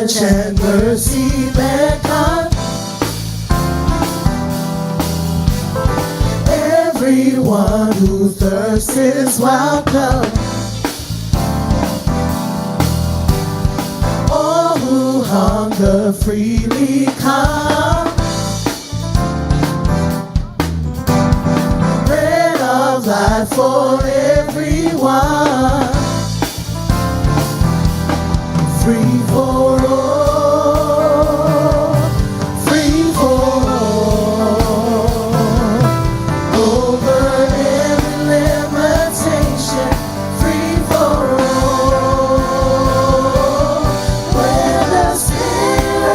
Quench and mercy beckon. Everyone who thirsts is welcome. All who hunger freely come. Bread of life for everyone. Free for all, free for all. Over every limitation, free for all. Where the Spirit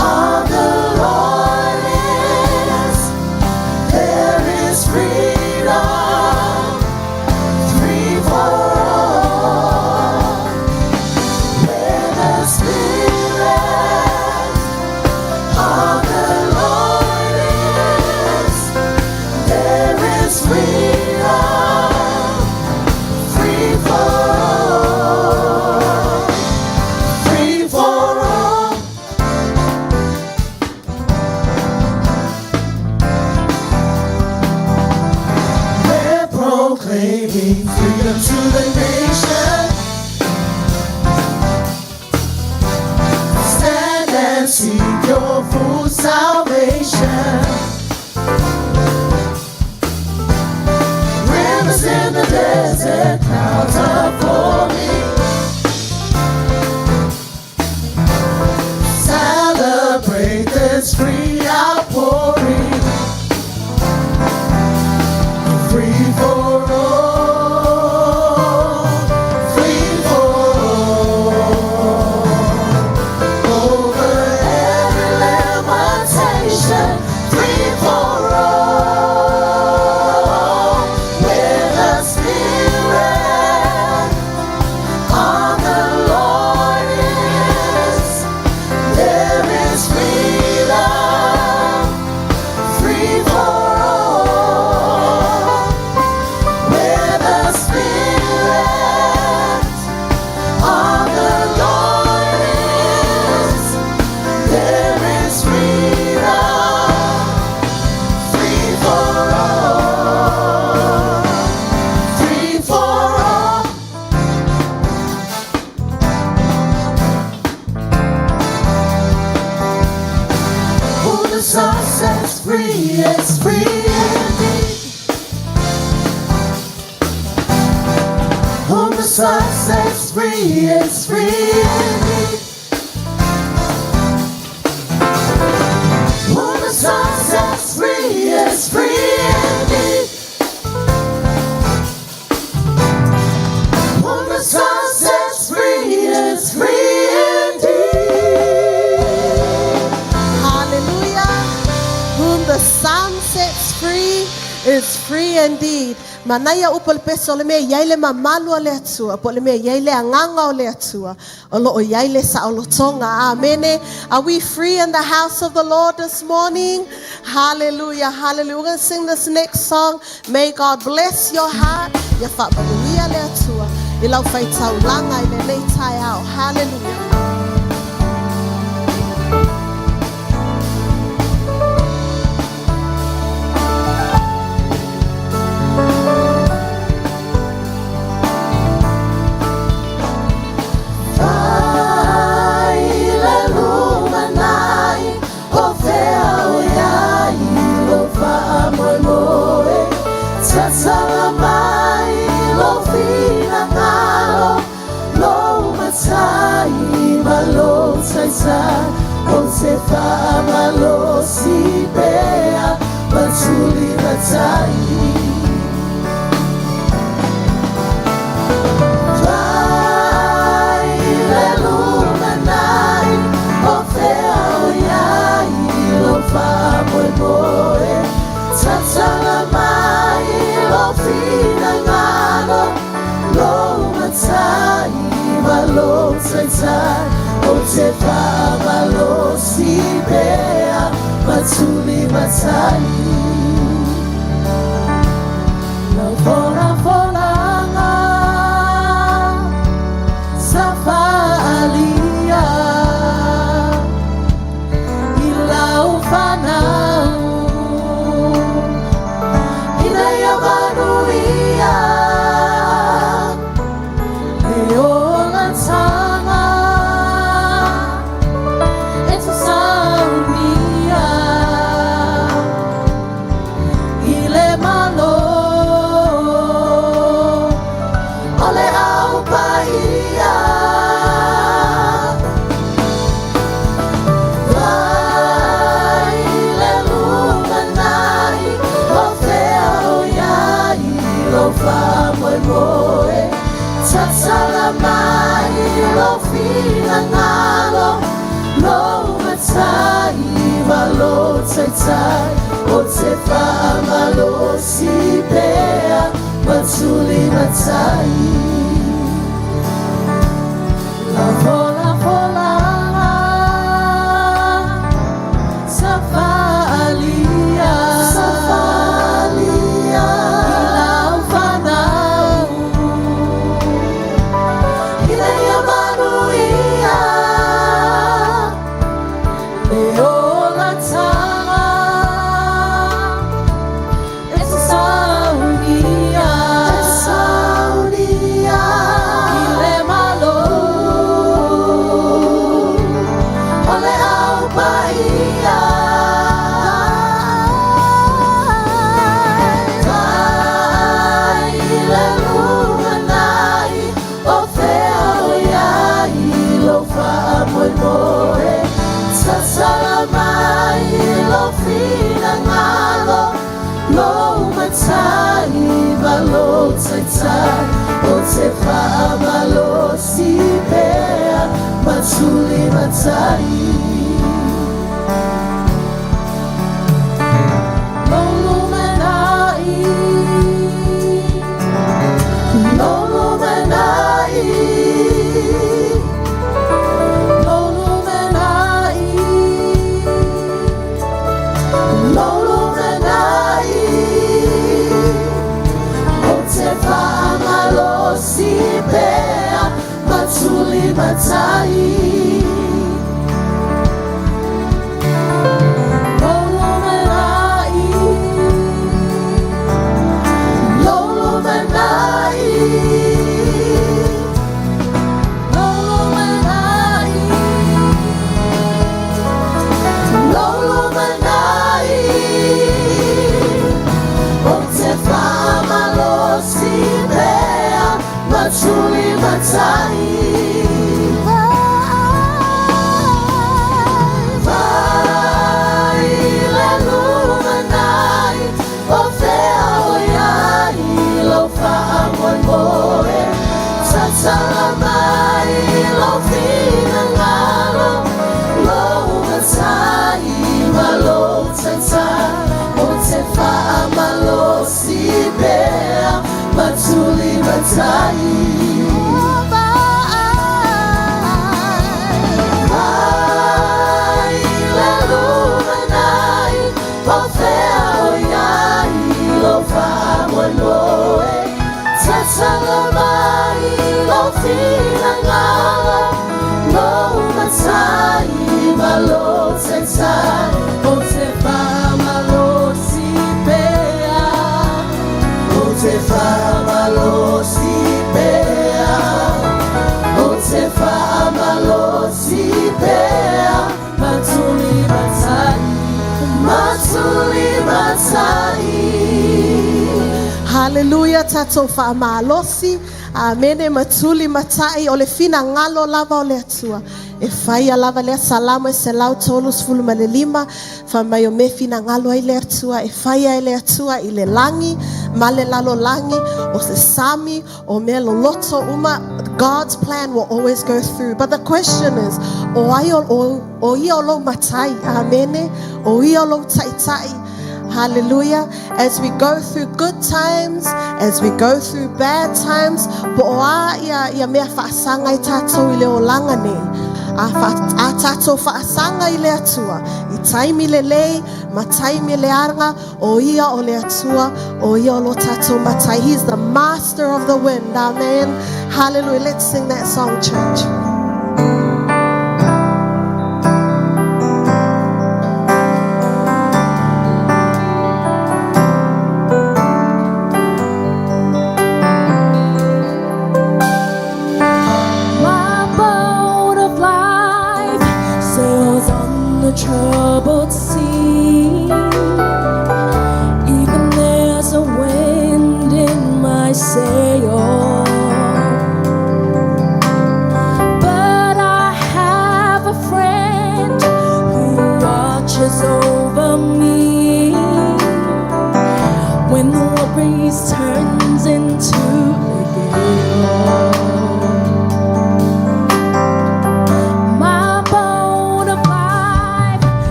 of the Lord is, there is freedom, free for all. Where the Spirit of the Lord is, there is freedom, free for all, free for all. We're proclaiming freedom to the nation. Stand and seek your full salvation. Rivers in the desert, clouds are forming. Celebrate this free outpouring. Free for all, free for all. Over every limitation, free for all. Where the Spirit of the Lord is, there is freedom, free for all. Where the Spirit of the Lord is, there is freedom, free for all, free for all. Who the Son sets free is free indeed. Whom the Son sets free is free indeed. Whom the Son sets free is free indeed. Whom the Son sets free is free indeed. Hallelujah. Whom the Son sets free is free indeed. Manaia upu o le peso o le mea iai le mamalu o le Atua, po o le mea iai le agaga o le Atua, o lo o iai le saolotoga. Amene. Are we free in the house of the Lord this morning? Hallelujah, hallelujah. We're going to sing this next song. May God bless your heart. Ia faamanuia le Atua. I lau faitaulaga i lenei taeao. Hallelujah. Fai le lumanai o fea o iai lou faamoemoe. Tatala mai lou finagalo, lou matai ma lou taitai. Ou te faamalosi pea ma tulimatai. Fai le lumanai o fea o iai lou faamoemoe. Tatala mai lou finagalo, lou matai ma lou taitai. Ou te faamalosi pea ma tulimatai. Lau folafolaga sa faaali. finagalo, lou matai ma lou taitai, ou te faamalosi pea ma tuli matai. Lau folafolaga sa faaalia, sa faaalia i lau fanau, ina ia manuia le olataga e saunia, e saunia i le Malo o le Au Paia. Vaai i le lumanai, o fea o i ai lou faamoemoe, tatala mai lou finagalo, lou matai ma lou taitai, ou te faamalosi pea ma tuli matai. Lou lumanai, lou lumanai, lou lumanai, lou lumanai, ou te faamalosi pea ma tuli matai. Lou lumanai, lou lumanai, lou lumanai, lou lumanai, ou te faamalosi pea ma tuli matai. Vaai i le lumanai, o fea o i ai lou faamoemoe, tatala mai lou finagalo, lou matai ma lou taitai, ou te faamalosi pea ma tuli matai. Vaai i le lumanai, o fea o i ai lou faamoemoe, tatala mai lou finagalo, lou matai ma lou taitai, ou te faamalosi pea, ou te faamalosi pea, ou te faamalosi pea ma tuli matai, ma tuli matai. Hallelujah, tatou faamalosi. Amene, matuli matai o le finagalo lava o le Atua. E faia lava lea Salamo e 135 fa mai o me finagalo ai le Atua e faia e le Atua i le lagi ma le lalolagi o se sami o mea loloto uma. God's plan will always go through. But the question is, o ai o ia o lou matai, amene, o ia o lou taitai. Hallelujah. As we go through good times, as we go through bad times, po o a ia mea faasaga i tatou i le olaga nei. A tatou faasaga i le Atua, i taimi lelei, ma taimi leaga, o ia o le Atua, o ia o lo tatou matai. He's the master of the wind. Amen. Hallelujah. Let's sing that song, church. My boat of life sails on the troubled sea. Even there's a wind in my sail.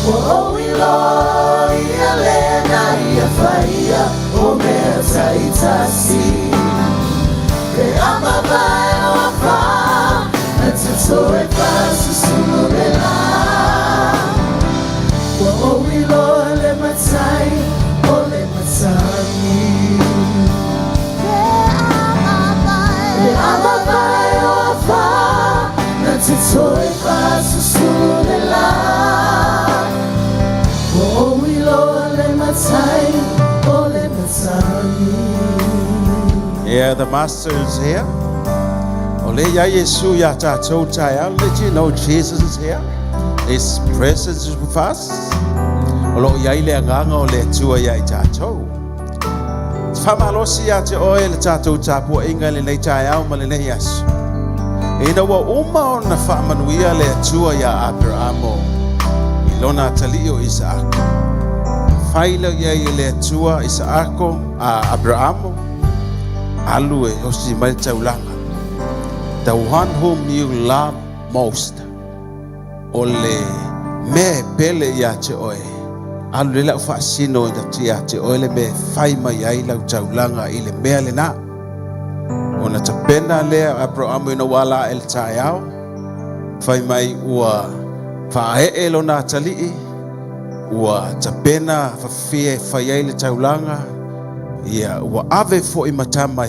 Ua ou iloa ia lena ia faia o mea taitasi. Pe a mavae o afa, na te toe faasusulu le la. Ua ou iloa le Matai o le matagi. Pe a mavae o afa, na te toe faasusulu le la. Ua ou iloa le Matai o le matagi. Yeah, the Master is here. O lea e i ai Iesu ia tatou taeao. Did you know Jesus is here? His presence is with us. O lo o i ai le agaga o le Atua ia i tatou. Faamalosi ia te oe le tatou tapuaiga i lenei taeao ma lenei aso. Ina ua uma ona faamanuia le Atua iā Aperamo i lona atalii o Isaako. Fai lea i ai e le Atua Isaako a Aperamo, alu e osi mai le taulaga. The one whom you love most. O le mea e pele ia te oe, alu lea lau faasino ia te oe le mea e fai mai ai lau taulaga i le mea lena. Ona tapena lea o Aperamo ina ua ala ae i le taeao, fai mai ua faaee lona atalii, ua tapena fafie e fai ai le taulaga, ia ua ave foi ma tama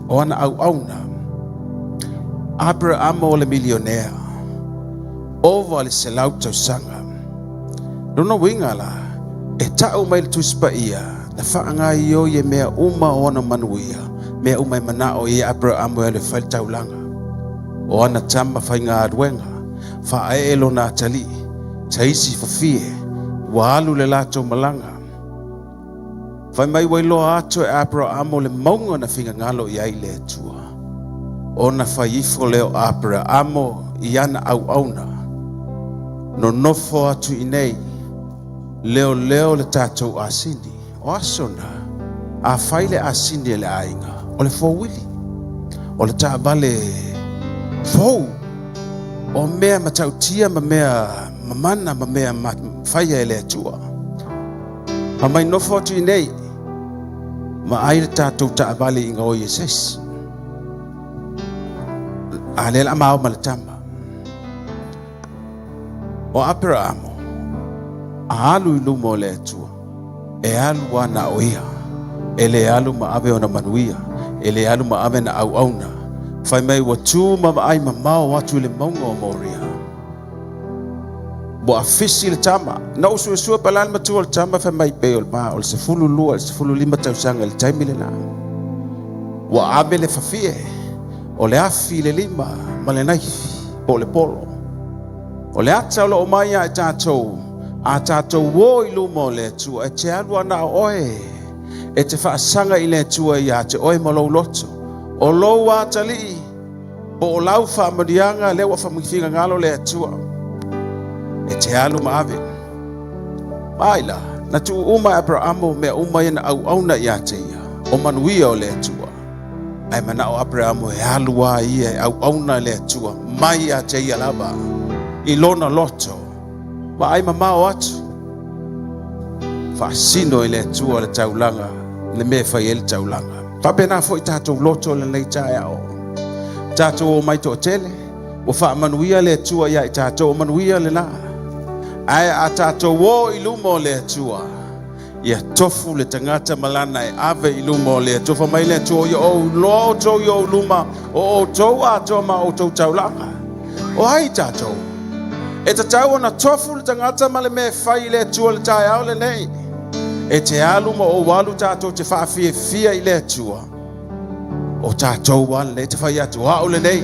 o ana auauna. Aperamo o le milionea, ova le 100 tausaga. Lona uiga la, e tau mai le Tusi Paia, na faagaoioi e mea uma o ana manuia, mea uma e manao i ai Aperamo e alu e fai le taulaga. O ana tama faigaluega, faaee lona atalii, taisi fafie, ua alu le latou malaga. Fai mai ua iloa atu e Aperamo le mauga na finagalo i ai le Atua. Ona fai ifo lea o Aperamo i ana auauna, Nonofo atu i inei, leoleo le tatou asini. O aso na, a fai le asini e le aiga, o le fouili, o le taavale fou, o mea matautia ma mea mamana ma mea faia e le Atua. Fai mai nofo atu i inei, vaai le tatou taavale i gaoi e se isi. A lea o le a ma o ma le tama. O Aperamo, a alu i luma o le Atua, e alu lava na o ia. E le alu ma ave ona manuia, e le alu ma ave ana auauna. Fai mai ua tu ma vaai mamao atu i le mauga o Moria. Ua afisi le tama. Na ou suesue pe o le a le matua o le tama, fai mai pei o le va o le 12 i le 15 tausaga i le taimi lena. Ua ave le fafie o le afi i le lima ma le naifi po o le polo. O le ata o lo o mai ia i tatou, a tatou o i luma o le Atua, e te alu lava na o oe, e te faasaga i le Atua ia te oe ma lou loto. O lou atalii, Po o lau faamanuiaga lea ua finagalo le Atua e te alu ma ave. Ai la, na tuu uma e Aperamo mea uma ia na auauna ia te ia, o manuia o le Atua. Ae manao Aperamo e alu a ia e auauna le Atua mai ia te ia lava i lona loto. Vaai mamao atu, faasino i le Atua le taulaga, le mea e fai ai le taulaga. Faapena foi tatou loto i lenei taeao. Tatou omai toatele, ua faamanuia le Atua ia i tatou, o manuia lena. Ae a tatou o i luma o le Atua, ia tofu le tagata ma lana e ave i luma o le Atua. Fai mai le Atua, ia ou iloa outou i ou luma, o outou atoa ma outou taulaga. O ai tatou? E tatau ona tofu le tagata ma le mea e fai i le Atua i le taeao lenei. E te alu ma ou alu tatou te faafiafia i le Atua. O tatou lava lenei te fai atu, o au lenei.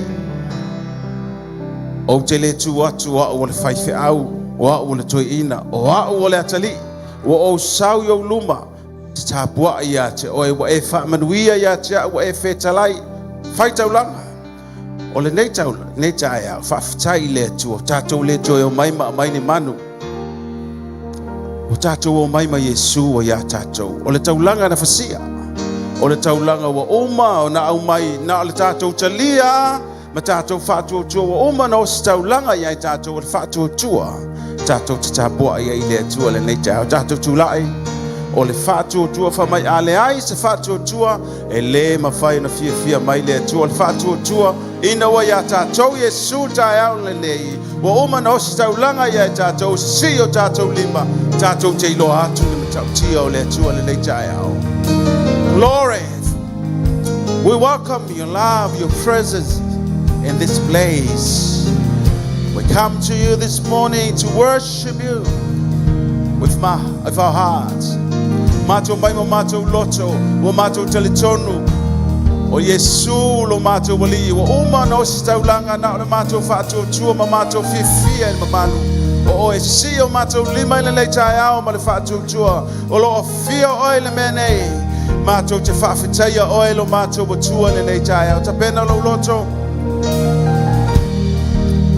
Ou te le tu atu o au o le faifeau, o au o le toeaina, o au o le atalii. Ua ou sau i ou luma, te tapuai ia te oe, ua e faamanuia ia te au, ua e fetalai, fai taulaga. O lenei taula, lenei taeao, faafetai i le Atua, tatou le toe omai ma aumai ni manu. Ua tatou omai ma Iesu ua ia tatou. O le taulaga na fasia, o le taulaga ua uma ona aumai, na o le tatou talia ma tatou faatuatua, ua uma ona ositaulaga ia i tatou o le faatuatua. Tatou te tapuai ai i le Atua lenei taeao. Tatou tulai, o le faatuatua fai mai a leai se faatuatua e le mafai ona fiafia mai le Atua. O le faatuatua ina ua iā tatou Iesu le taeao lenei, ua uma ona ositaulaga ia i tatou, sisii o tatou lima, tatou te iloa atu le matautia o le Atua lenei taeao. Glory! We welcome your love, your presence in this place. We come to you this morning to worship you with our hearts. Matou mai ma matou loto, ua matou talitonu. O Iesu lo matou Alii, ua uma ona ositaulaga na o le matou faatuatua ma matou fiafia i le mamalu. O oe sisii o matou lima i lenei taeao ma le faatuatua. O lo o afio oe i le mea nei. Matou te faafetaia oe lo matou Atua i lenei taeao. Tapena lou loto.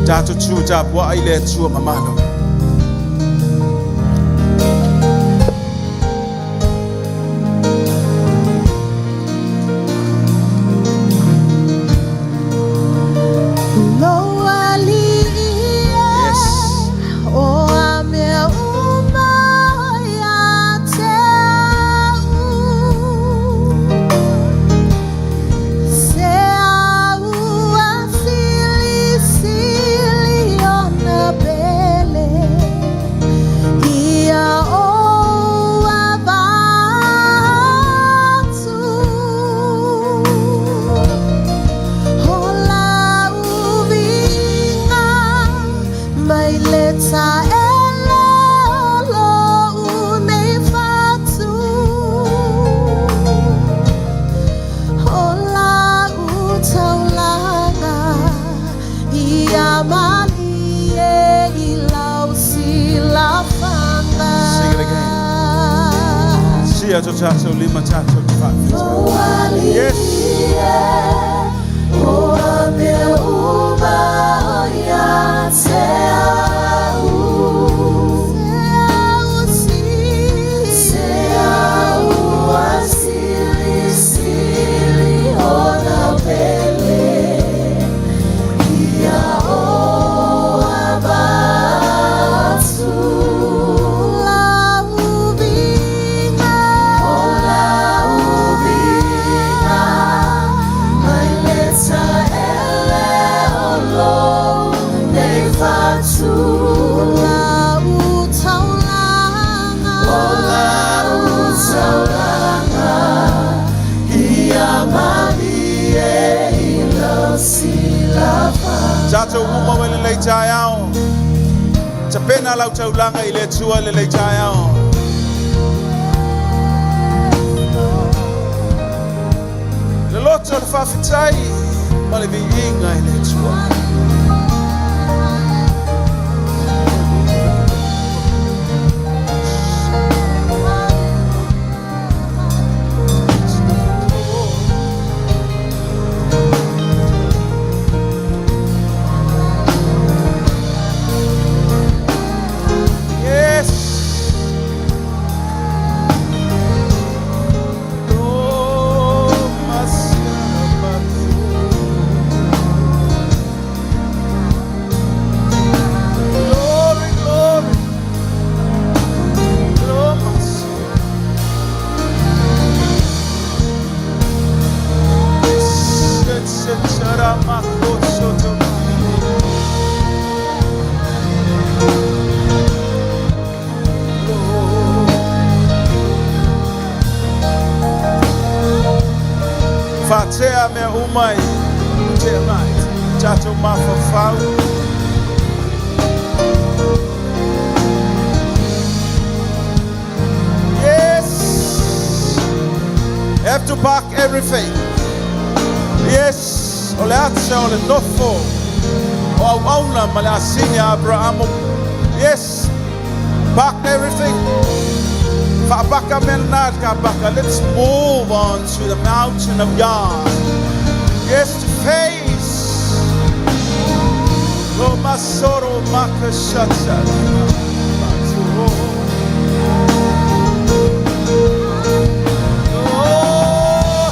Tatou tu tapuai i le Atua mamalu. Lou Alii e. Yes. O a mea uma ia te au. Se au a silisili ona pele, ia ou avatu. O lau viiga mai le taele o lou nei fatu. O lau taulaga ia malie i lau silafaga. Sing it again. Sia o tatou lima tatou te faafetai. Yes. O a mea uma ia te au. Se au a silisili ona pele, ia ou avatu. Lau viiga. O lau viiga mai le taele o lou nei fatu. Lau taulaga. O lau taulaga ia malie i lau silafaga. Tatou uma mai lenei taeao. Tapena lau taulaga i le Atua i lenei taeao. Le loto o le faafetai ma le viiga i le Atua. Yes. Oh, Masia. Glory, glory. Oh, Masia. Faatea mea uma i tea mai. Tatou mafaufau. Yes. Have to pack everything. Yes. O le ata o le nofo. O auauna ma le asini a Abrahamo. Yes. Pack everything. Fa'apaka mea na ka paka. Let's move on to the mountain of God. Yes, to face. Lo masoro makashata. Oh,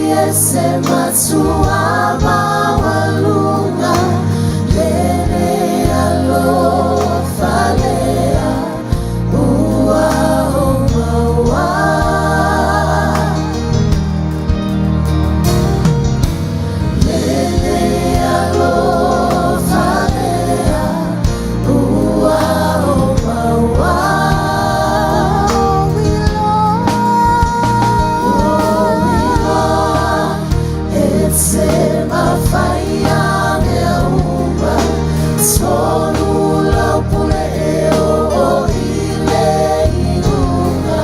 Ese matua maualuga lele alofa lea ua ou maua. Lele alofa lea ua ou maua. Ua e te mafai mea uma tonu lau pule e oo i le iuga.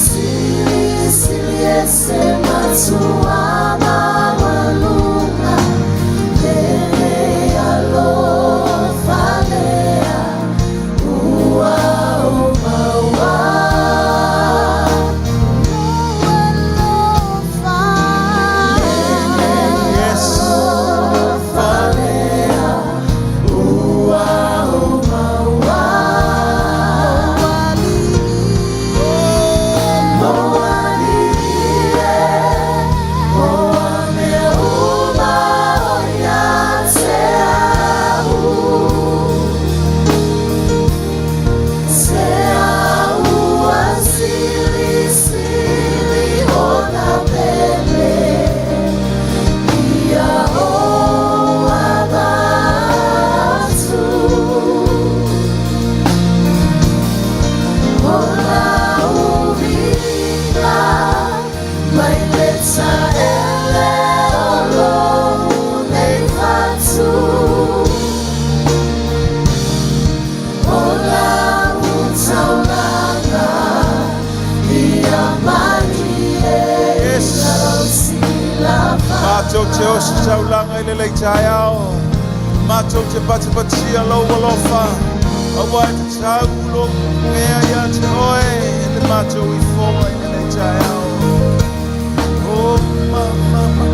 Silisili ese matua maualuga lele alofa lea ua ou maua. Alofa. Yes. Falea ua ou maua. Moalii e, o mea uma o ia te au. Te au a silisili ona pele ia o avatu. O lau viiga mai le taele o lou nei fatu. O lau taulaga ia malie. Yes. Lau silafa. Matou te osi taulaga i le taeao. Matou te patipatia lou alofa. Aua e tatau lou mea ia te oe e le matou ifoga i le taeao. Oh, ma, ma, ma.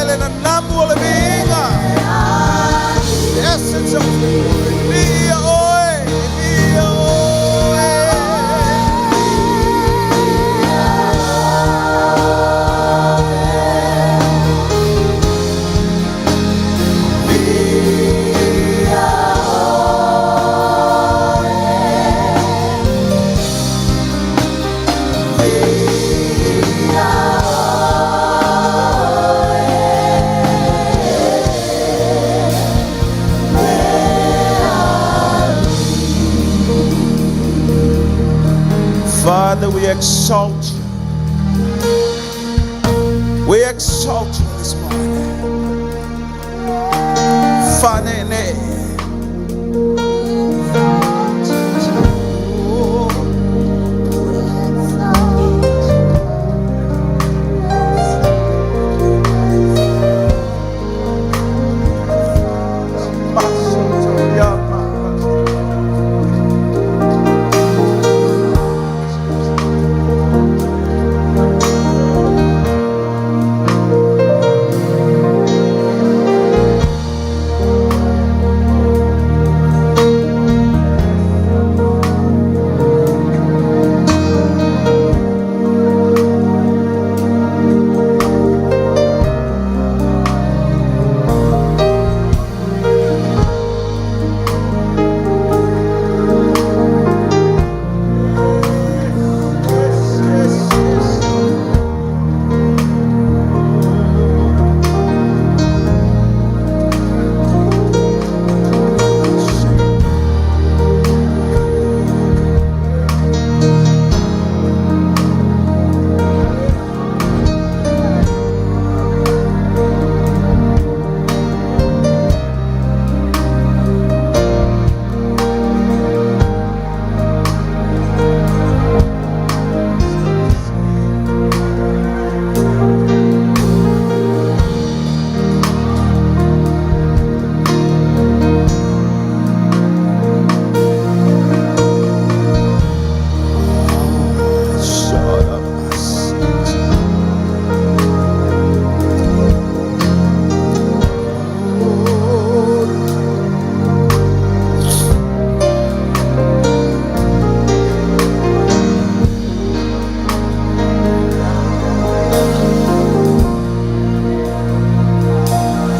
e le nanamu o le viiga. The essence of glory. Viia oe, viia oe. Father, we exalt you. We exalt you this morning. Fanene. Yes, yes. Shut up.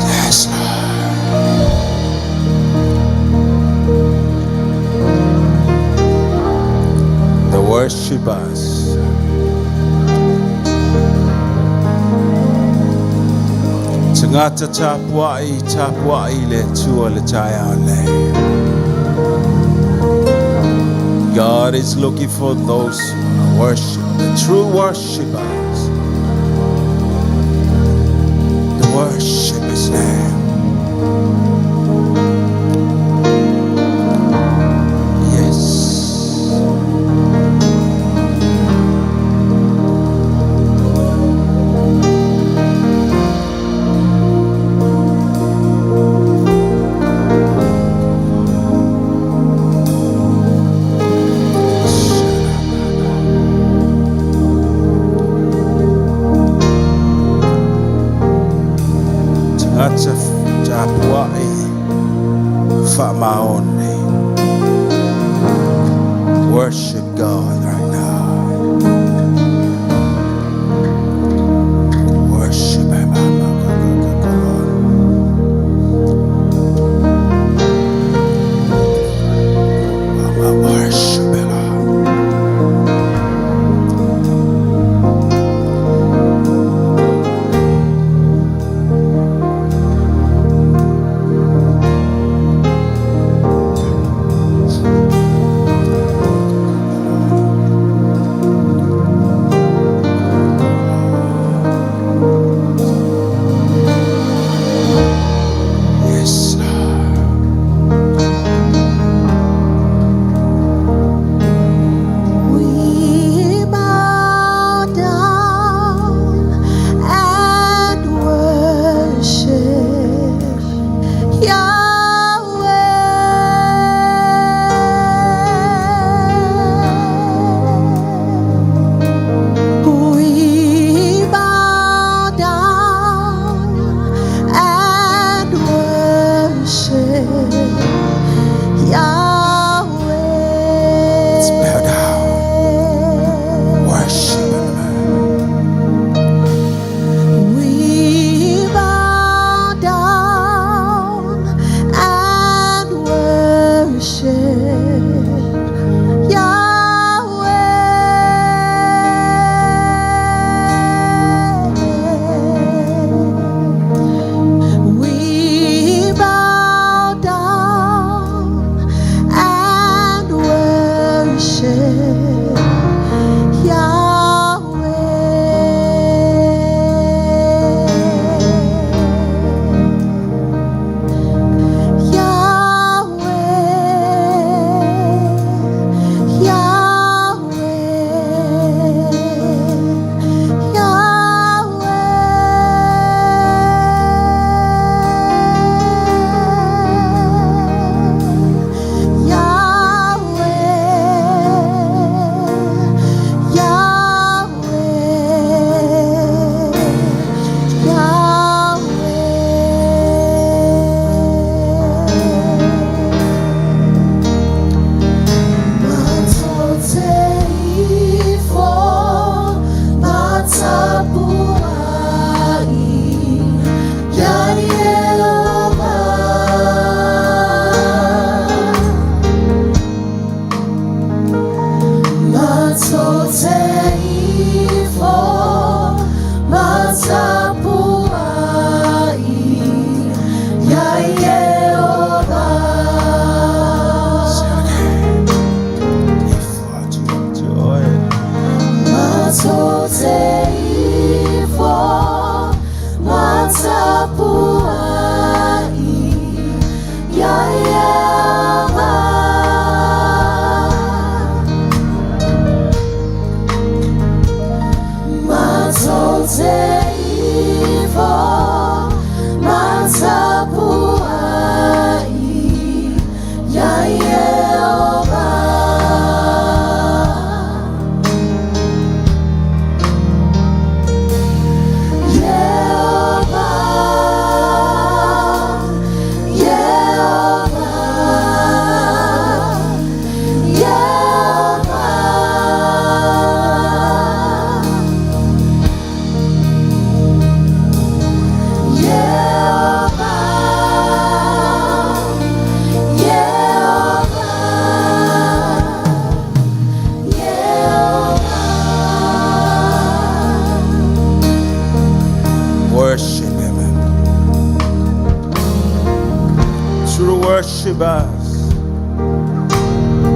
Yes, Lord. The worshipers. Tangata tapuai, tapuai le tua le taia le. God is looking for those who worship, the true worshipers. To worship His name. Yes. Tangata tapuai whamaone. Worship God right now. Worship Him. Worship Him. Worshipers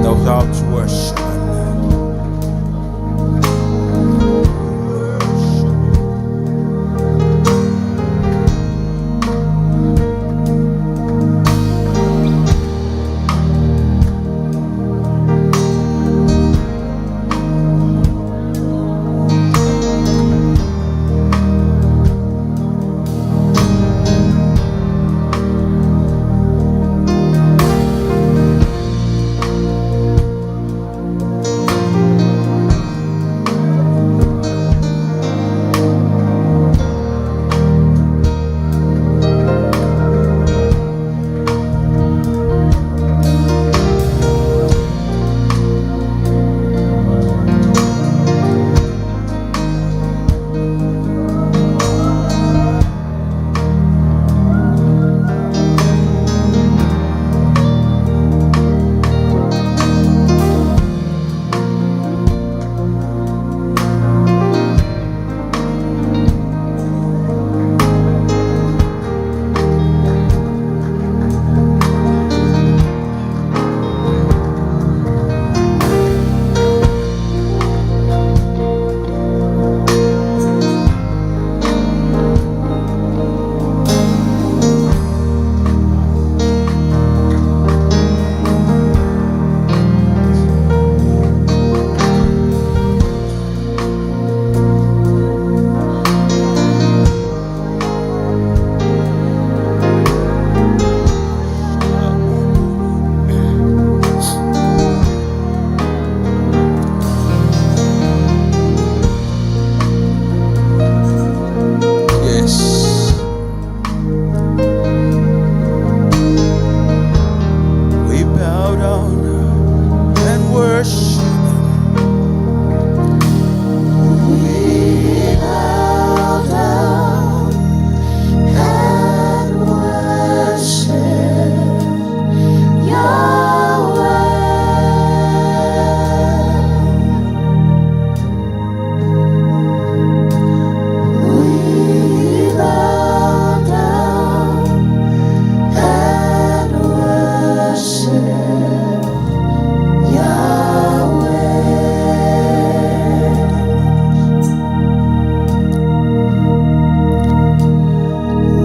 know how to worship. Yes. We bow down and worship. We bow down and worship Yahweh. We bow down and worship Yahweh.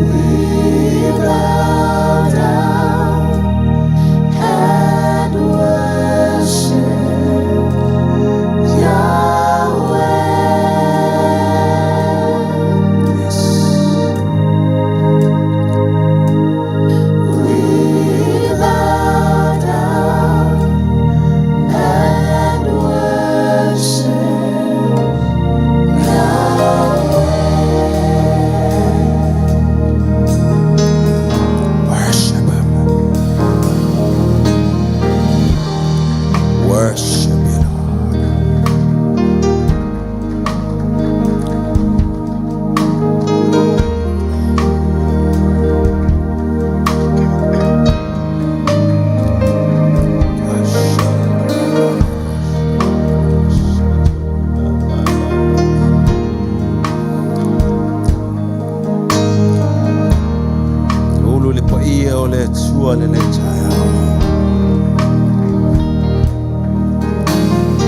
We bow down and worship Yahweh. Yes. We bow down and worship Yahweh. Worship Him. Worship you, Lord. Ulu le paia o le Atua lenei taeao.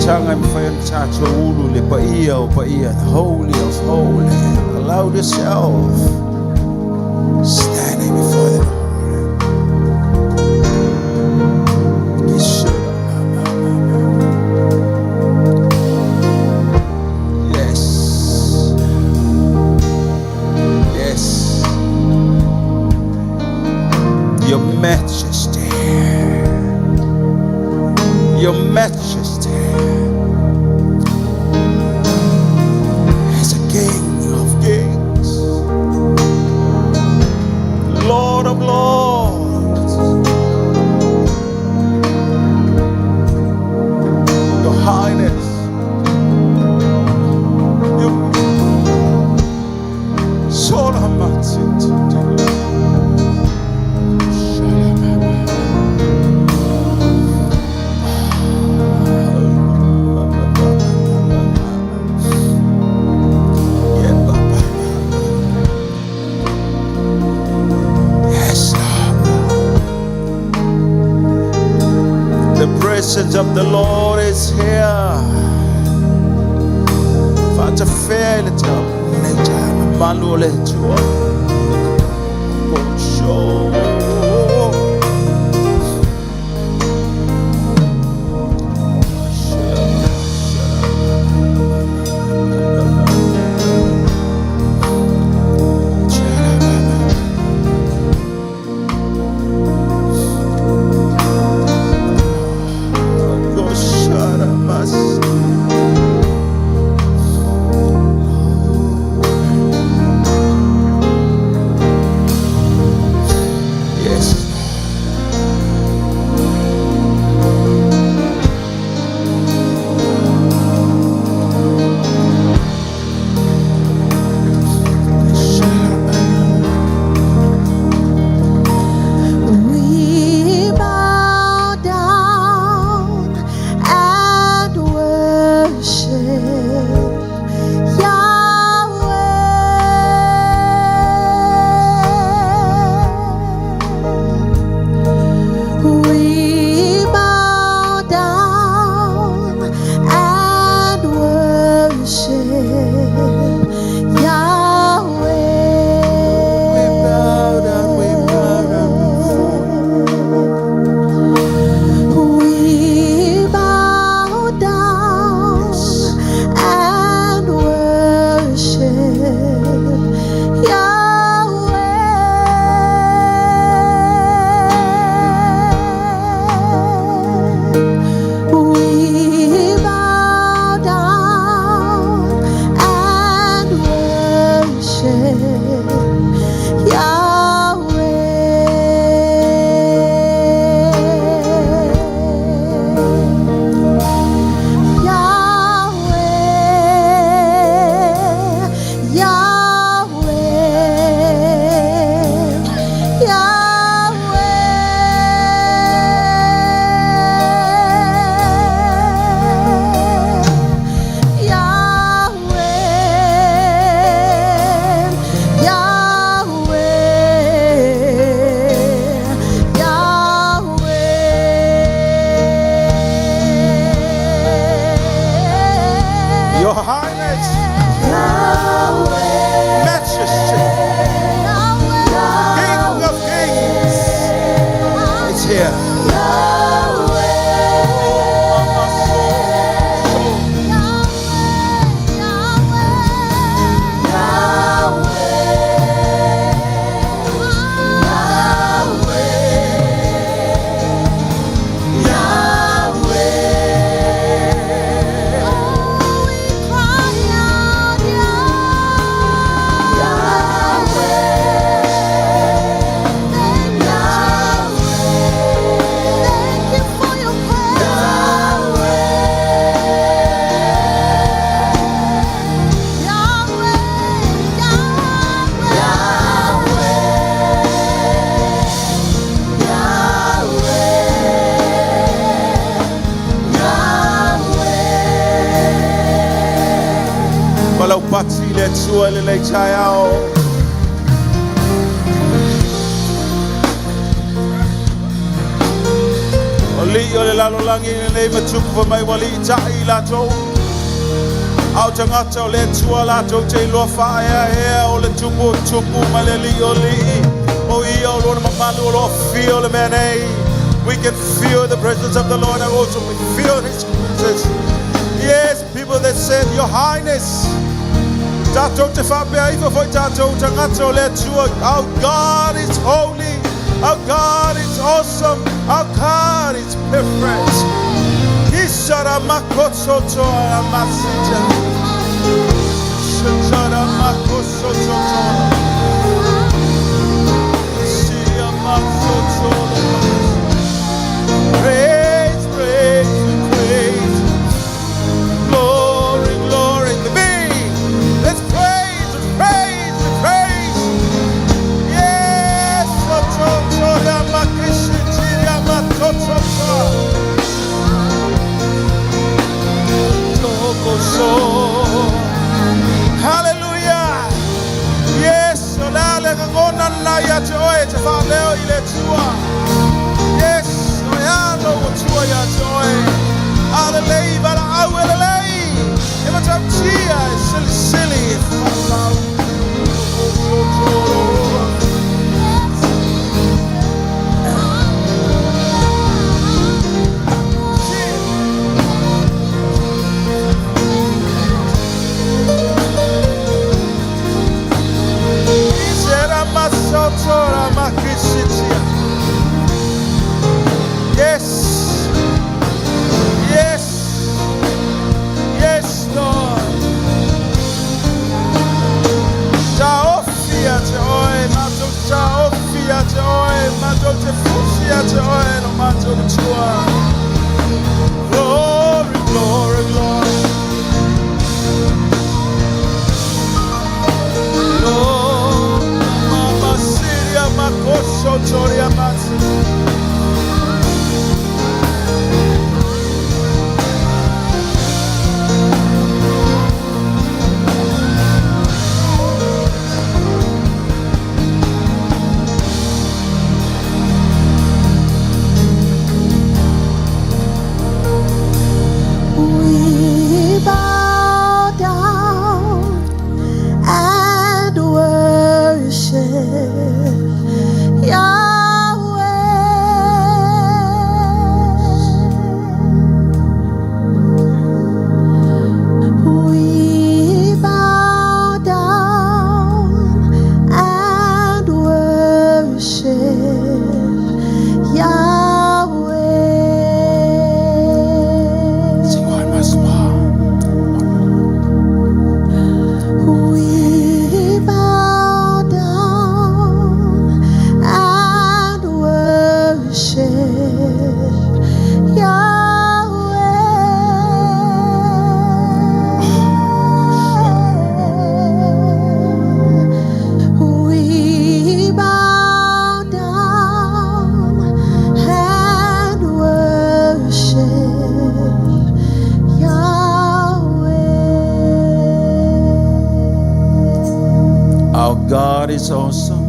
Taga e mafai ona tatou ulu le paia o paia, the holy of holy. Allow yourself standing before the Lord. Yes. Yes. Yes. Your Majesty. Your Majesty. As a King of Kings, Lord of Lords, Your Highness, Your Solamatsit. Presence of the Lord is here. Faatafea i le nei taeao malu o le Atua. Show. Yes. We bow down and worship Yahweh. We bow down and worship Yahweh. We bow down, we bow down before you. We bow down and worship Yahweh. We bow down and worship Yahweh. Yahweh, Yahweh, Yahweh, Yahweh, Yahweh. Your Highness, Majesty, King of Kings, is here. Oh, Mama, so, Falaupati i le Atua i lenei taeao. O alii o le lalolagi lenei ma tupu faimai ua aliitai i latou. A o tagata o le Atua latou te iloa faaeaea o le Tupu o tupu ma le Alii o alii. O ia o lona mamalu o lo o afio le mea nei. We can feel the presence of the Lord and also we feel His presence. Yes, people that said, Your Highness. Tatou te faapea ifo foi tatou tagata o le Atua. Our God is holy. Our God is awesome. Our God is perfect. Isara makosoto amasita. Shatara makosoto. Sia makosoto. Praise, praise, praise. Glory, glory to be. Let's praise, let's praise, let's praise. Yes, soto yamakishiti yamatoto. Toko so. Hallelujah. Yes, o le a le lagona lena ia te oe te faaleo i le Atua. Yes, o e alo o tua. ia te oe. A lelei valaau e lelei. E matautia e silisili e faalau. Yes. Yes. Yes, Lord. Taofi ia te oe, matou taofi ia te oe, matou te fusi ia te oe, lo matou matua. Glory, glory, glory. Lord, mama siria makoso toria mati. We bow down and worship Yahweh. We bow down and worship Yahweh. Sing one once more. We bow down and worship Yahweh. We bow down and worship Yahweh. Our God is awesome.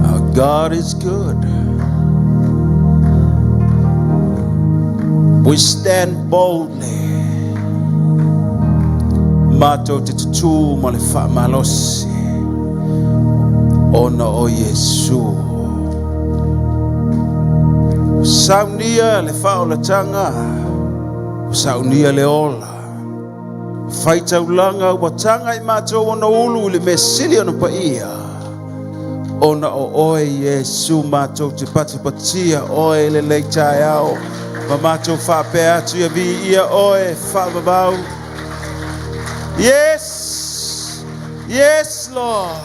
Our God is good. We stand boldly. Matou te tutū ma le faamalosi. Ona o Iesu. Saunia le faaolataga. Saunia le ola. Faitaulaga ua taga i matou ona ulu i le mea sili ona paia. Ona o oe Iesu matou te patipatia oe i lenei taeao. Ma matou faapea atu ia viia oe faavavau. Yes! Yes, Lord!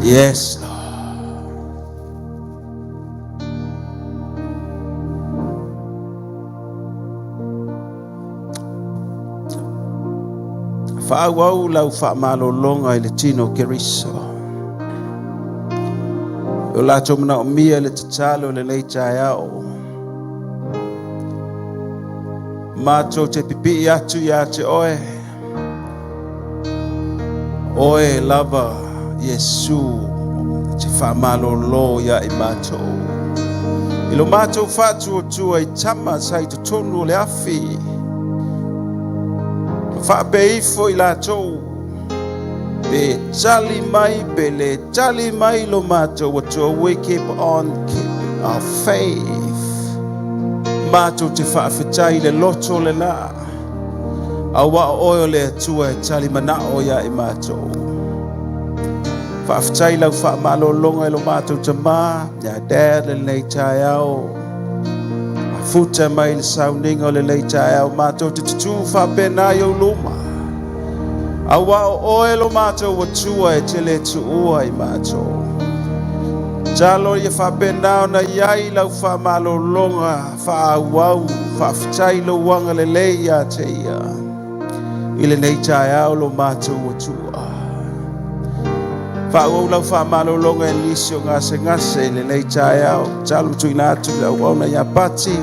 Yes, Lord. Faaauau lau faamalologa i le tino o Keriso. O latou manaomia le tatalo i lenei taeao. Matou te pipii atu ia te oe. Oe lava Iesu te faamalolo ia i matou. I lo matou faatuatua i tama sa i totonu o le afi. Faapea ifo i latou. Pe tali mai, pe le tali mai lo matou Atua. We keep on keeping our faith. Matou te faafetai le loto le la. Auā o oe o le Atua e tali manao ia i matou. Faafetai lau faamalologa i lo matou tamā, ia dad lenei taeao. Mafuta mai le sauniga o lenei taeao, matou te tutū faapena i ou luma. Auā o oe lo matou Atua e te le tuua i matou. Talo ia faapena ona i ai lau faamalologa faaauau, faafetai lou agalelei ia te ia. I lenei taeao lo matou Atua. Faaauau lau faamalologa i nisi o gasegase i lenei taeao. Talo tuuina atu i le auauna ia Pati.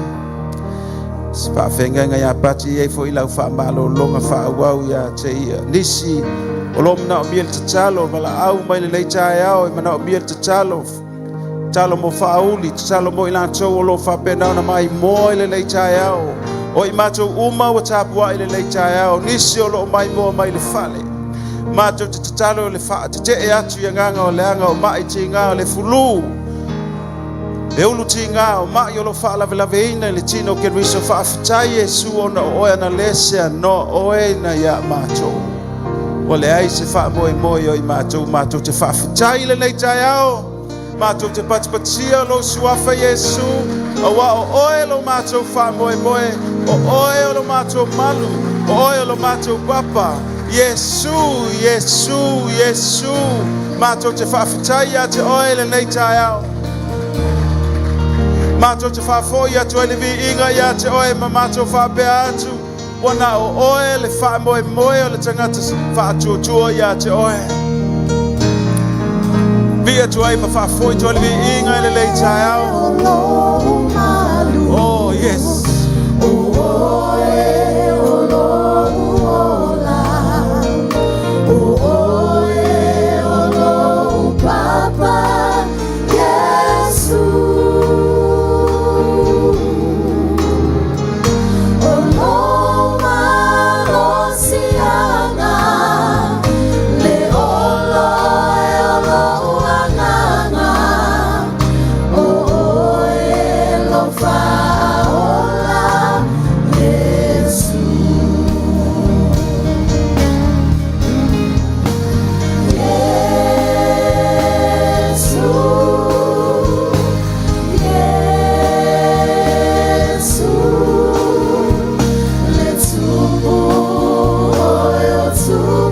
Se faafeagaiga ia Pati e i ai foi lau faamalologa faaauau ia te ia. Nisi o lo o manaomia le tatalo, valaau mai lenei taeao e manaomia le tatalo, tatalo mo faauli, tatalo mo i latou o lo o faapena ona maimoa i lenei taeao. O i matou uma ua tapuai i lenei taeao, nisi o lo o maimoa mai le fale. Matou te tatalo i le faatetee atu i agaga o leaga o mai tiga o le fulu E ulu tiga o mai o lo o faalavelaveina i le tino o Keriso. Faafetai Iesu ona o oe ana le seanoa oe ina ia matou. Ua leai se faamoemoe o i matou, matou te faafetai i lenei taeao. Matou te patipatia lou suafa Iesu, aua o oe lo matou faamoemoe, o oe o lo matou malu, o oe o lo matou papa. Iesu, Iesu, Iesu, matou te faafetai ia te oe i lenei taeao. Matou te faafoi atu ai le viiga ia te oe ma matou faapea atu, ua na o oe le faamoemoe o le tagata faatuatua ia te oe. Vii atu ai ma faafoi atu ai le viiga i lenei taeao. Oh, yes.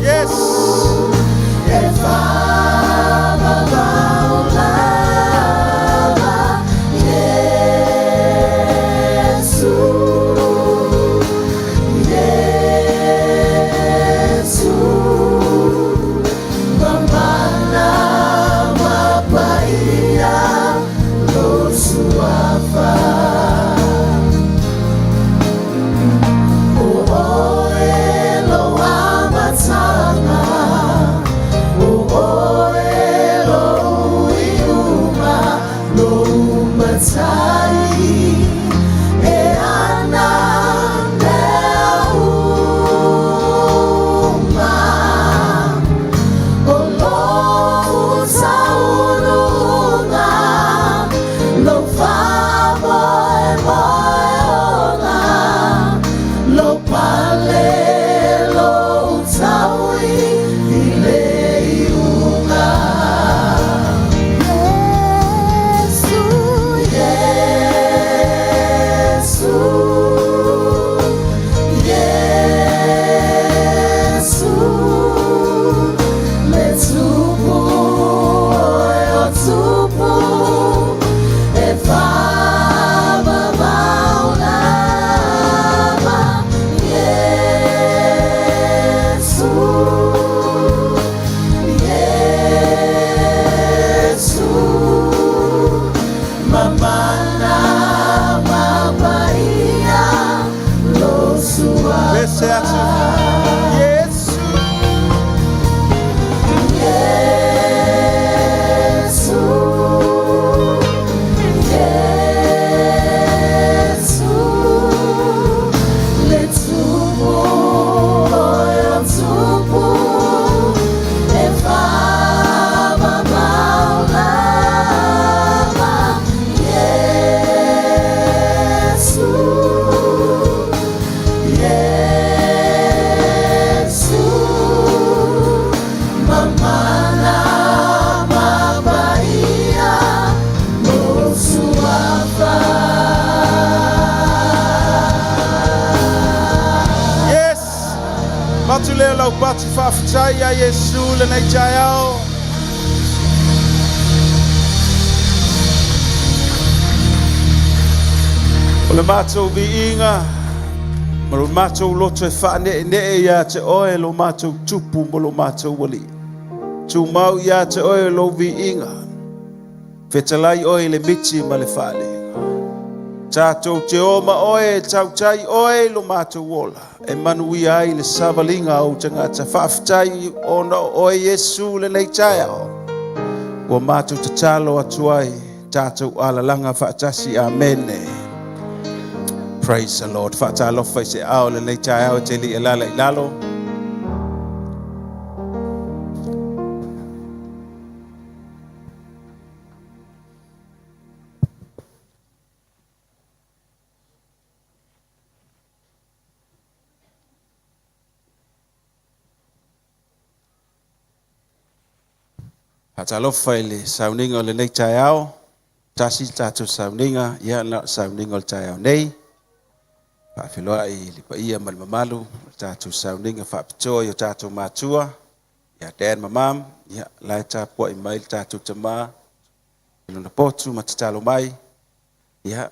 Yes. Pese atu. Yesu. Yes. Matu lea lau pati faafetai ia Iesu lenei taeao. O le matou viiga ma lo matou loto e faaneenee ia te oe lo matou tupu ma lo matou alii. Tumau ia te oe lou viiga. Fetalai oe i le miti ma le faaleaga. Tatou te o ma oe e tautai oe i lo matou ola e manuia ai le savaliga a ou tagata. Faafetai ona o oe Iesu lenei taeao ua matou tatalo atu ai tatou alalaga faatasi. Amene. Praise the Lord. Faatalofa i se ao lenei taeao e te lii alala i lalo. Faatalofa i le sauniga o lenei taeao. Tasi le tatou sauniga, ia na o le sauniga o le taeao nei. Faafeiloai i le paia ma le mamalu o le tatou sauniga faapitoa i o tatou matua, ia Dad ma Mom, ia la e tapuai mai le tatou tama i lona potu ma tatalo mai. Ia,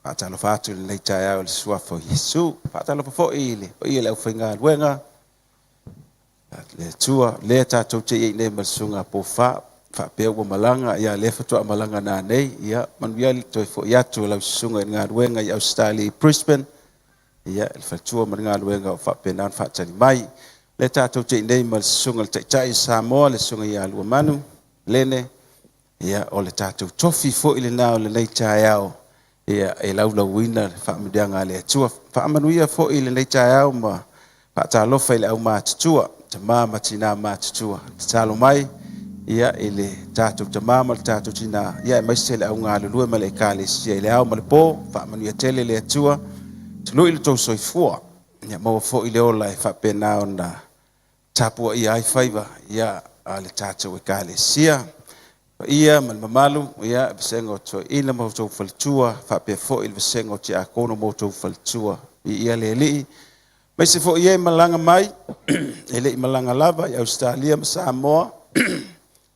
faatalofa atu i lenei taeao i le suafa o Iesu. Faatalofa foi i le paia o le aufaigaluega, le Atua, lea tatou te i ai nei ma le susuga Pofa, faapea ua malaga, ia lea faatoa malaga nanei, ia manuia le toe foi atu o lau susuga i le galuega i Ausetalia i Brisbane, ia le faletua ma le galuega o faapena ona faatali mai. Lea tatou te i nei ma le susuga i le Taitai o Samoa, le susuga ia Luamanu Lene, ia o le tatou tofi foi lena o lenei taeao, ia e laulauina le faamanuiaga a le Atua. Faamanuia foi i lenei taeao ma faatalofa i le aumatutua, tama ma tina matutua. Tatalo mai ia i le tatou tama ma le tatou tina, ia aemaise le au galulue ma le ekalesia i le ao ma le po. Faamanuia tele le Atua, tului le tou soifua, ia maua foi le ola e faapena ona tapuaia ai faiva ia a le tatou ekalesia. Paia ma le mamalu, ia vasega o toeaina ma outou faletua, faapea foi le vasega o tiakono ma outou faletua. Viia le Alii. Aemaise foi e malaga mai, e le i malaga lava i Ausetalia ma Samoa,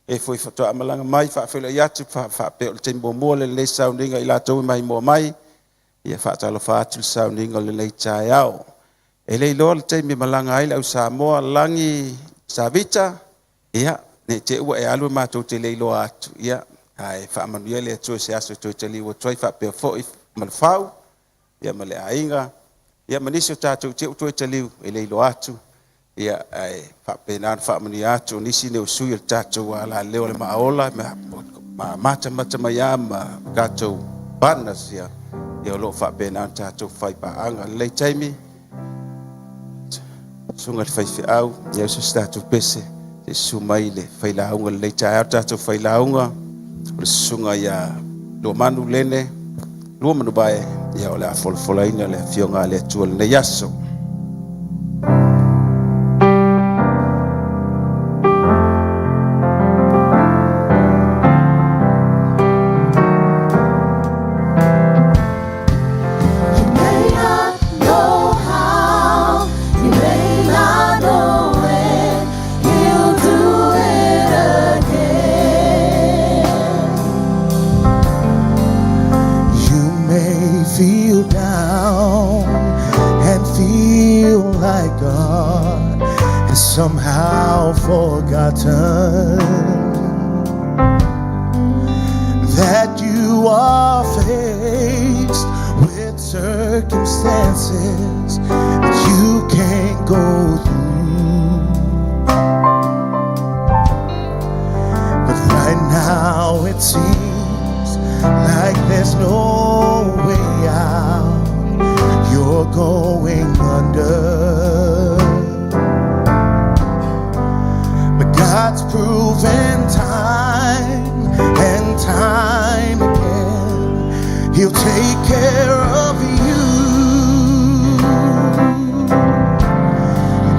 e foi faatoa malaga mai, faafeiloai atu, faapea o le taimi muamua lenei sauniga i latou e maimoa mai, ia faatalofa atu le sauniga o lenei taeao. E le iloa le taimi e malaga ai le au Samoa, Lagi Savita, ia, ne i te i ua e alu e matou te le iloa atu, ia, ae faamanuia le Atua i se aso e toe taliu atu ai, faapea foi ma le fau, ia ma le aiga, ia ma nisi o tatou te ua toe taliu e le iloa atu, ia, ae faapena ona faamanuia atu o nisi nei o sui o le tatou alaleo o le Maaola, ma matamata mai lava ma tatou partners, ia, ia o lo o faapena ona tatou faipaaga. Lelei taimi, susuga i le faifeau, ia o se tatou pese, se susu mai le failauga lenei taeao, le tatou failauga, o le susuga ia Luamanu Lene, Luamanuvae, ia o le a folafolaina le afioga a le Atua i lenei aso. You may not know how, you may not know when, he'll do it again. You may feel down and feel like God has somehow forgotten that you are faced with circumstances that you can't go through. But right now it seems like there's no way out. You're going under. But God's proven time and time again, He'll take care of you.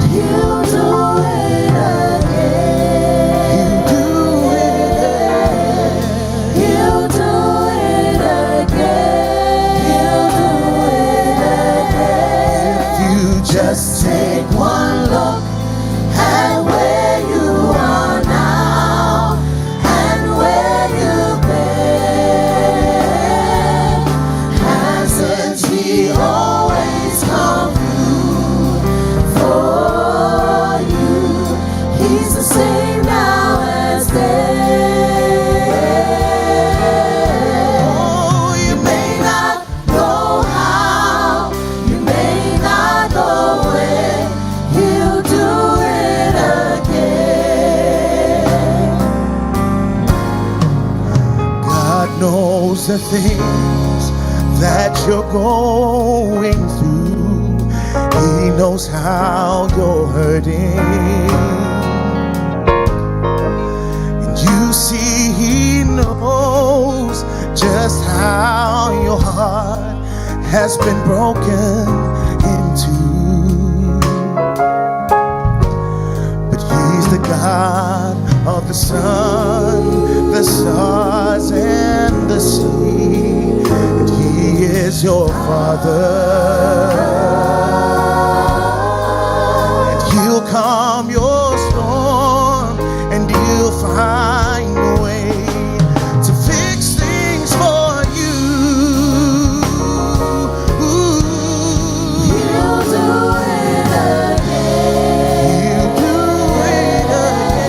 He'll do it again. He'll do it again. He'll do it again. He'll do it again. If you just Just take one look at where you are now and where you've been. Hasn't He always come through for you? He's the same now as then. Oh, you You may the things that you're going through. He knows how you're hurting. And you see, He knows just how your heart has been broken into. But He's the God of the sun, the stars, and the sea. And He is your Father. And He'll calm your storm, and He'll find a way to fix things for you. He'll do it again. He'll do it again.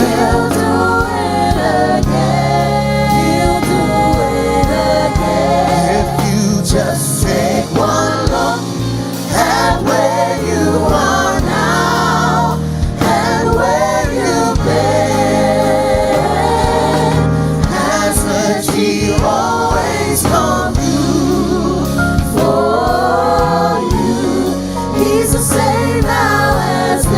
He'll do it again. He'll do it again. If you just take one look at where you are now and where you've been, hasn't He always come through For you, He's the same now as then.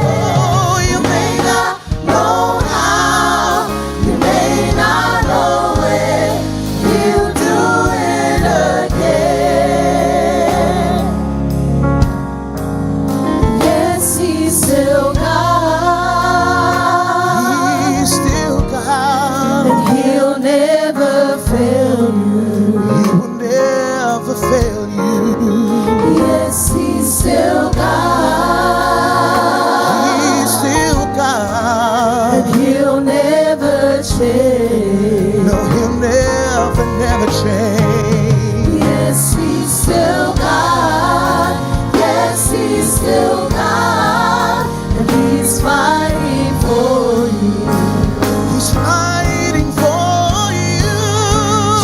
Oh, you may not know how, you may not know when, He'll do it again. Yes, He's still God. He's still God. And He'll never fail you. He will never fail you. Yes, He's still God. He's still God. And He'll never change. No, he'll never, never change. Yes, He's still God. Yes, He's still God. And He's fighting for you. He's fighting for you.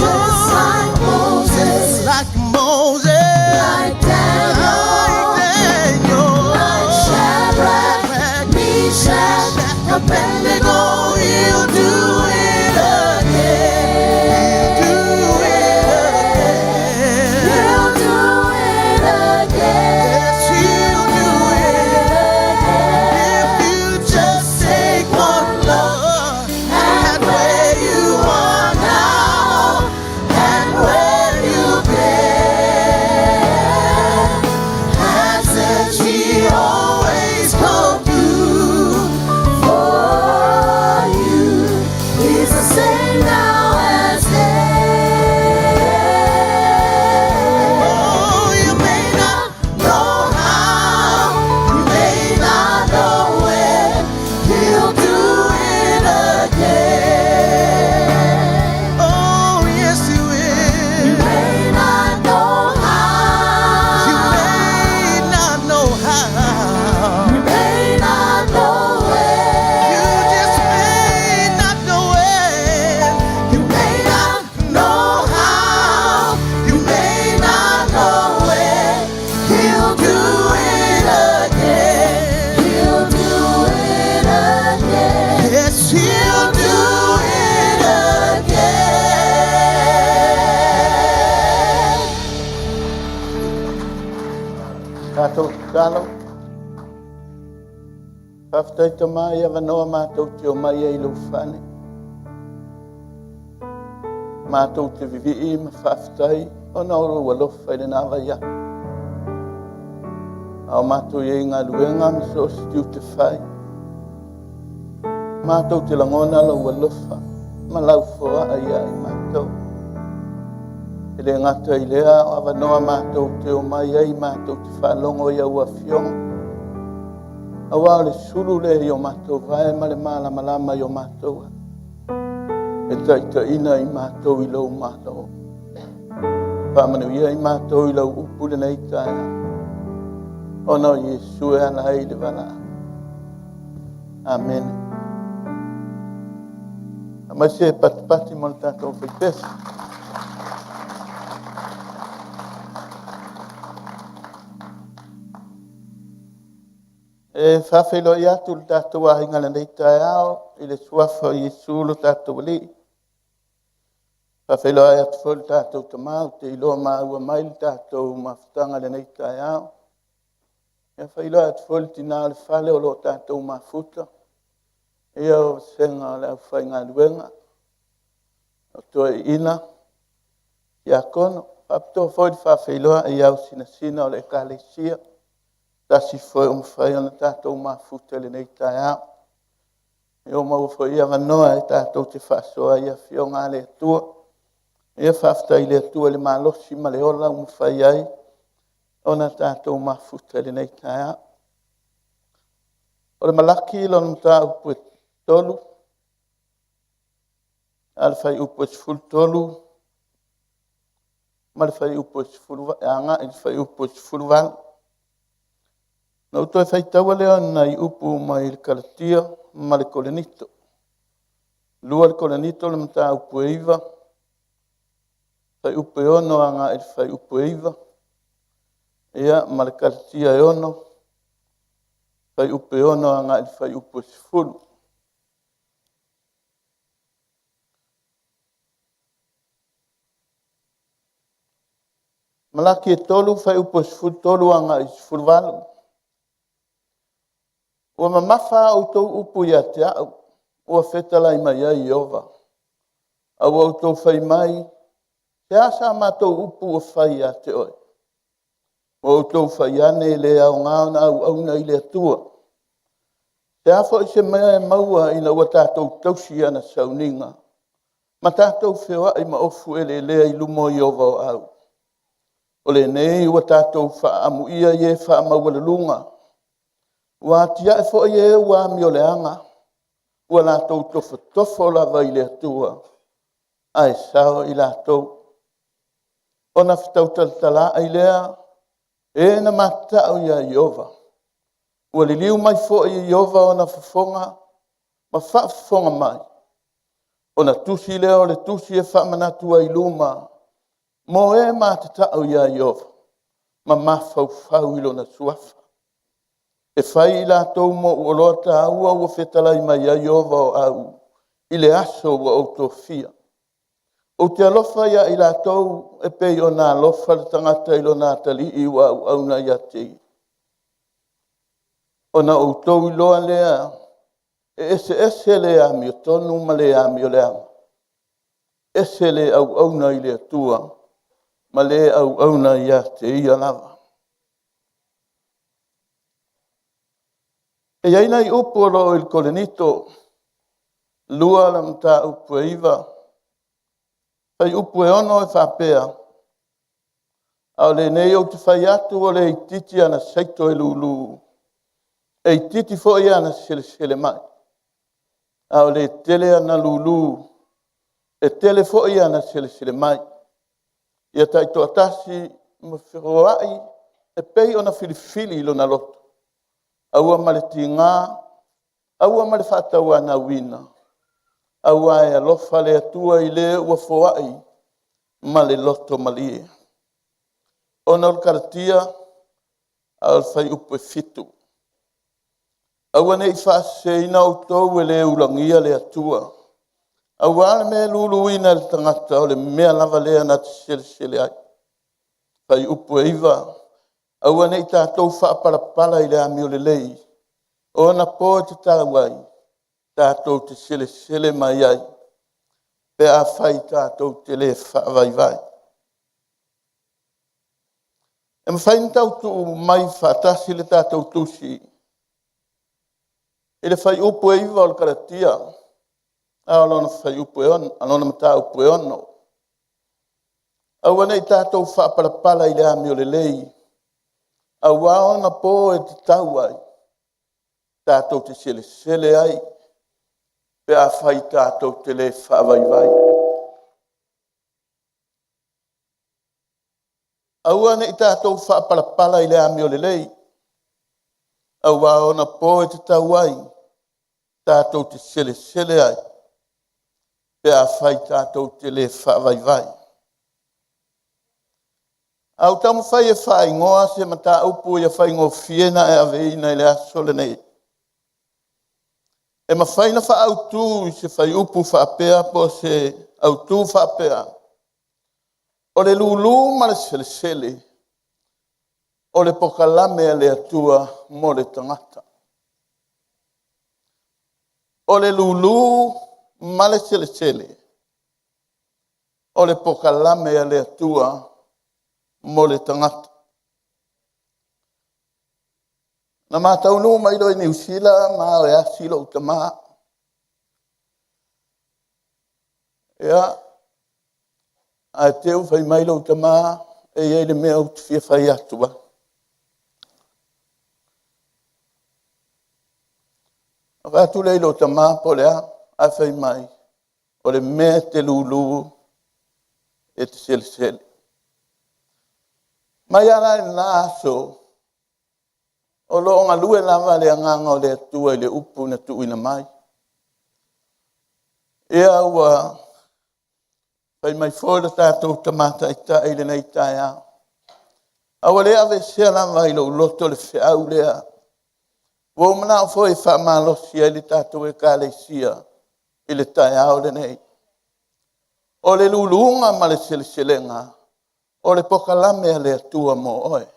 Just like Moses. Just like Moses. Like Daniel. Like Daniel. Like Shadrach, Meshach, Abednego. He'll do it again. He'll do it again. He'll do it again. Yes, he'll do it. If you just take one look at where you are now and where you've been, hasn't he always come through For you? He's the same now as then. Oh, you may not know how, you may not know when, he'll do it again. Oh, yes, he will. You may not know how. You may not know how. You may not know when. You just may not know when. You may not know how. You may not know when. He'll do it again. He'll do it again. Yes, he'll do it again. Tatou tatalo. Faafetai Tama i avanoa matou te omai ai i lou fale. Matou te vivii ma faafetai ona o lou alofa i lena vaiaso. A o matou i ai i galuega ma so o se tiute fai. Matou te lagona lou alofa ma lau foaa ia i matou. E le gata i lea o avanoa matou te omai ai matou te faalogo i au afioga. Auā o le sulu lea i o matou vae ma le malamalama i o matou ai. E taitaiina i matou i lou Malo. Faamanuia i matou i lau upu lenei taeao. Ona o Iesu e ala ai le valaau. Amene. Aumai se patipati mo le tatou faipesa. E faafeiloai atu le tatou aiga lenei taeao. i le suafa o Iesu lo tatou Alii. Faafeiloai atu foi le tatou Tama ou te iloa maua mai le tatou mafutaga i lenei taeao. Ia faailoa atu foi le tina o le fale o lo o tatou mafuta, ia o vasega o le aufaigaluega, o toeaiina, tiakono. Faapitoa foi le faafeiloai i au sinasina o le Ekalesia, tasi foi ua mafai ona tatou mafuta i lenei taeao. Ia ua maua foi avanoa e tatou te faasoa ai i Afioga a le Atua. Ia faafetai i le Atua i le malosi ma le ola ua mafai ai ona tatou mafuta i lenei taeao. O le Malaki lona mataupu e 3, a le fuaiupu e 13 ma le fuaiupu e 10, agai i le fuaiupu e 18. Na ou toe faitaua lea o nai upu mai le Kalatia ma le Korinito. 2 le Korinito le mataupu e 9, fuaiupu e 6 agai i le fuaiupu e 9, ia ma le Kalatia e 6, fuaiupu e 6 agai i le fuaiupu e 10. Malaki e 3, fuaiupu e 13 agai i le 18. Ua mamafa a outou upu ia te au, ua fetalai mai ai Ieova. A ua outou fai mai, se a sa matou upu ua fai ia te oe? Ua outou fai ane e le aoga ona auauna i le Atua. Se a foi se mea e maua ina ua tatou tausi i ana sauniga, ma tatou feoai ma ofu eleelea i luma o Ieova o au. O lenei ua tatou faaamuia i e faamaualuluga, ua atiae foi e ua amioleaga, ua latou tofotofo lava i le Atua, ae sao i latou. Ona fetautalalai lea, e na matatau ia Ieova. Ua liliu mai foi e Ieova ona fofoga ma faafofoga mai. Ona tusi lea o le tusi e faamanatu ai i luma, mo e matatau ia Ieova, ma mafaufau i lona suafa. E fai i latou mo oloa taua ua fetalai mai ai Ieova o au i le aso ua ou tofia. Ou te alofa ia i latou e pei ona alofa le tagata i lona atalii ua auauna ia te ia. Ona outou iloa lea e eseese le amiotonu ma le amioleaga, ese le auauna i le Atua ma le auauna ia te ia lava. E i ai nai upu o lo o i le Korinito 2 le mataupu e 9, fuaiupu e 6 e faapea, a o lenei ou te fai atu o le itiiti ana saito e lulu, e itiiti foi ana selesele mai, a o le tele ana lulu, e tele foi ana selesele mai. Ia taitoatasi ma feoai e pei ona filifili i lona loto, aua ma le tiga, aua ma le faatauanauina, aua e alofa le Atua i le ua foai ma le loto malie. Ona o le Kalatia, a o le fuaiupu e 7. Aua ne i faaseseina outou e le ulagia le Atua. Aua le mea e luluina e le tagata, o le mea lava lea na te selesele ai. Fuaiupu e 9. Aua ne i tatou faapalapala i le amio lelei, o ona po e tatau ai, tatou te selesele mai ai, pe afai tatou te le faavaivai. E mafai ona tautuu mai faatasi le tatou tusi i le fuaiupu e 9 o le Kalatia, a o lona fuaiupu e 6, a lona mataupu e 6. Aua ne i tatou faapalapala i le amio lelei, aua ona po e tatau ai, tatou te selesele ai, pe afai tatou te le faavaivai. Aua ne i tatou faapalapala i le amio lelei, aua ona po e tatau ai, tatou te selesele ai, pe afai tatou te le faavaivai. A ou taumafai e faaigoa se mataupu ia faigofie na e aveina i le aso lenei. E mafai ona faaautu i se fuaiupu faapea po o se autu faapea, o le lulu ma le selesele o le pokalame a le Atua mo le tagata. O le lulu ma le selesele o le pokalame a le Atua mo le tagata. Na ma taunuu mai loa i Niu Sila ma o e asi lou tamā. Ia, ae te i fai mai lou tamā, e i ai le mea ou te fia fai atu ai. Ona fai atu lea i lou tamā po o le a, ae fai mai, o le mea e te lulu e te selesele. Mai lava la i lena aso, o lo o galue lava le agaga o le Atua i le upu na tuuina mai. Ia ua fai mai foi le tatou Tama Taitai i lenei taeao, a ua le aveesea lava i lou loto le feau lea. Ua ou manao foi e faamalosi ai le tatou Ekalesia i le taeao lenei. O le luluga ma le seleselega o le pokalame a le Atua mo oe.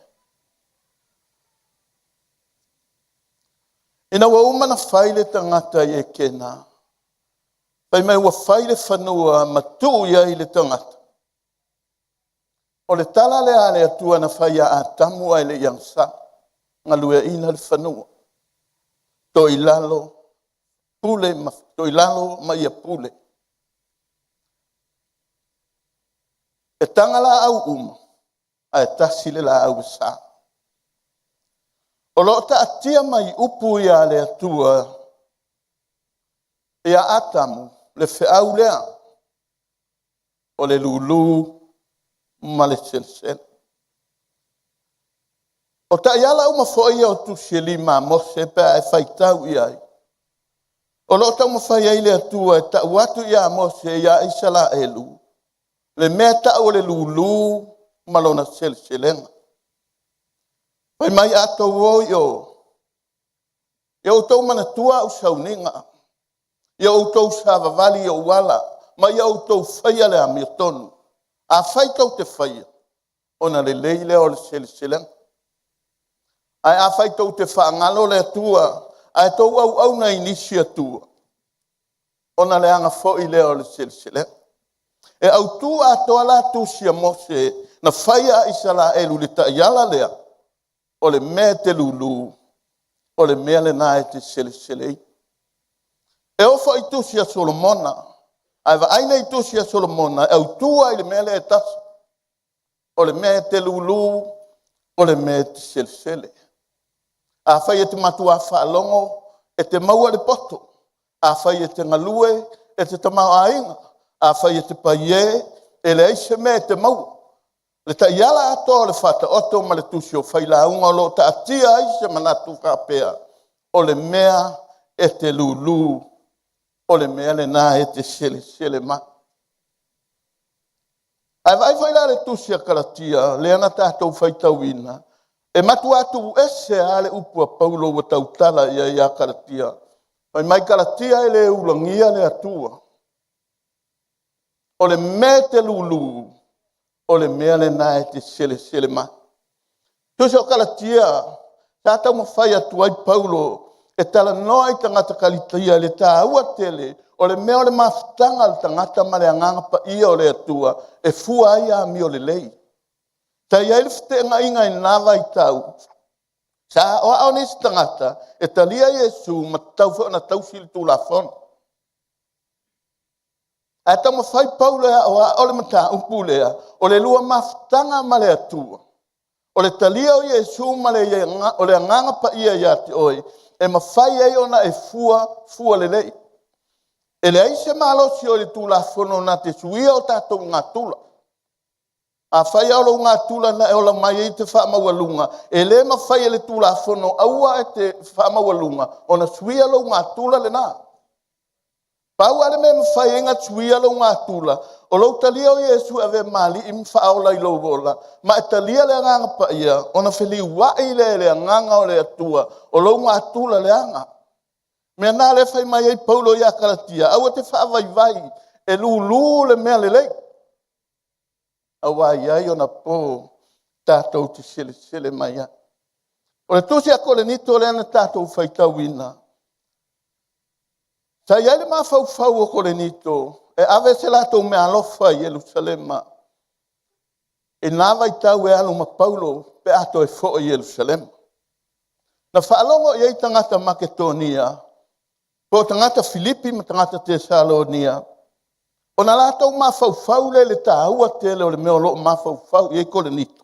Ina ua uma ona fai le tagata i Etena, fai mai ua fai le fanua ma tuu i ai le tagata. O le tala lea a le Atua na fai ia Atamu ae le i agasala, galueaiina le fanua, toilalo pule ma toilalo ma ia pule. E taga laau uma, ae tasi le laau e sa. O lo o taatia mai upu ia a le Atua ia Atamu, le feau lea o le lulu ma le selesele. O taiala uma foi ia o tusi e lima a Mose pe a e faitau i ai, o lo o taumafai ai le Atua e tau atu ia Mose ia Isaraelu le mea tau o le lulu ma lona seleselega. Fai mai a outou o i o, ia outou manatua au sauniga, ia outou savavali i ou ala, ma ia outou faia le amiotonu. Afai tou te faia, ona lelei lea o le seleselega. Ae afai tou te faagalo le Atua, ae tou auauna i nisi Atua, ona leaga foi lea o le seleselega. E autu atoa la tusi a Mose na faia a Isaraelu i le taiala lea, o le mea e te lulu, o le mea lena e te selesele i. E oo foi i tusi a Solomona, ae vaai nei tusi a Solomona, e autu ai le mea lea e tasi, o le mea e te lulu, o le mea e te selesele. Afai e te matua faalogo, e te maua le poto. Afai e te galue, e te tamaoaiga. Afai e te paie, e leai se mea e te maua. Le taiala atoa o le Faataoto ma le tusi o Failauga o lo o taatia ai se manatu faapea, o le mea e te lulu, o le mea lena e te selesele mai. Ae vaai foi la le tusi a Kalatia, lea na tatou faitauina, e matua tuuese lava le upu a Paulo ua tautala i ai ia Kalatia. Fai mai Kalatia e le ulagia le Atua. O le mea e te lulu, o le mea lena e te selesele mai. Tusi o Kalatia, sa taumafai atu ai Paulo e talanoa i tagata Kalatia i le taua tele o le mea o le mafutaga a le tagata ma le agaga paia o le Atua e fua ai amio lelei. Sa i ai le feteenaiga i lena vaitau, sa aoao nisi tagata e talia Iesu ma tatau foi ona tausi le Tulafono. Ae taumafai Paulo e aoao le mataupu lea, o le lua mafutaga ma le Atua, o le talia o Iesu ma o le agaga paia ia te oe, e mafai ai ona e fua, fua lelei. E leai se malosi o le Tulafono na te suia o tatou gatula. Afai lava o lou gatula na e ola mai ai te faamaualuga, e le mafai e le Tulafono aua e te faamaualuga ona suia lou gatula lena. Pau lava le mea e mafai ai ona suia lou gatula, o lou talia o Iesu e avea ma alii ma faaola i lou ola, ma e talia le agaga paia, ona feliuai lea i le agaga o le Atua, o lou gatula leaga. Mea na lea e fai mai ai Paulo ia Kalatia, aua te faavaivai e lūlū le mea lelei. Auā e i ai ona po tatou te selesele mai ai. O le tusi a Korinito lea na tatou faitauina, sa i ai le mafaufau o Korinito e ave se latou meaalofa i Ierusalema i na vaitau e alu ma Paulo pe a toe foi i Ierusalema. Na faalogo i ai tagata Maketonia, po o tagata Filipi ma tagata Tesalonia, ona latou mafaufau lea i le taua tele o le mea o lo o mafaufau i ai Korinito.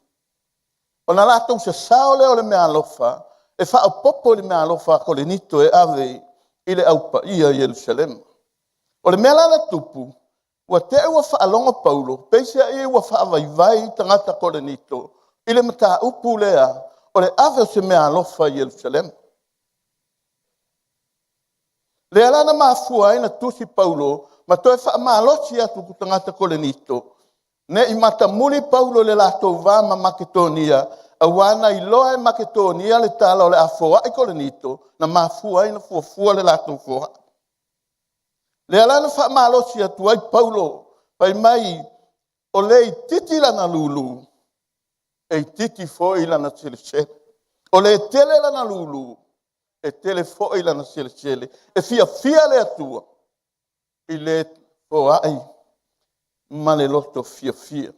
Ona latou sasao lea o le meaalofa e faaopoopo i le meaalofa a Korinito e ave i le au paia i Ierusalema. O le mea la na tupu, ua te i ua faalogo Paulo, peiseai ua faavaivai tagata Korinito i le mataupu lea o le ave o se meaalofa i Ierusalema. Lea la na mafua ai na tusi Paulo ma toe faamalosi atu i tagata Korinito, ne i matamuli Paulo i le latou va ma Maketonia, auā na iloa e Maketonia le tala o le a foai Korinito, na mafua ai na fuafua le latou foai. Lea la na faamalosi atu ai Paulo, fai mai, o le itiiti lana lūlū, e itiiti foi lana selesele. O le tele lana lūlū, e tele foi lana selesele. E fiafia le Atua i le foai ma le loto fiafia.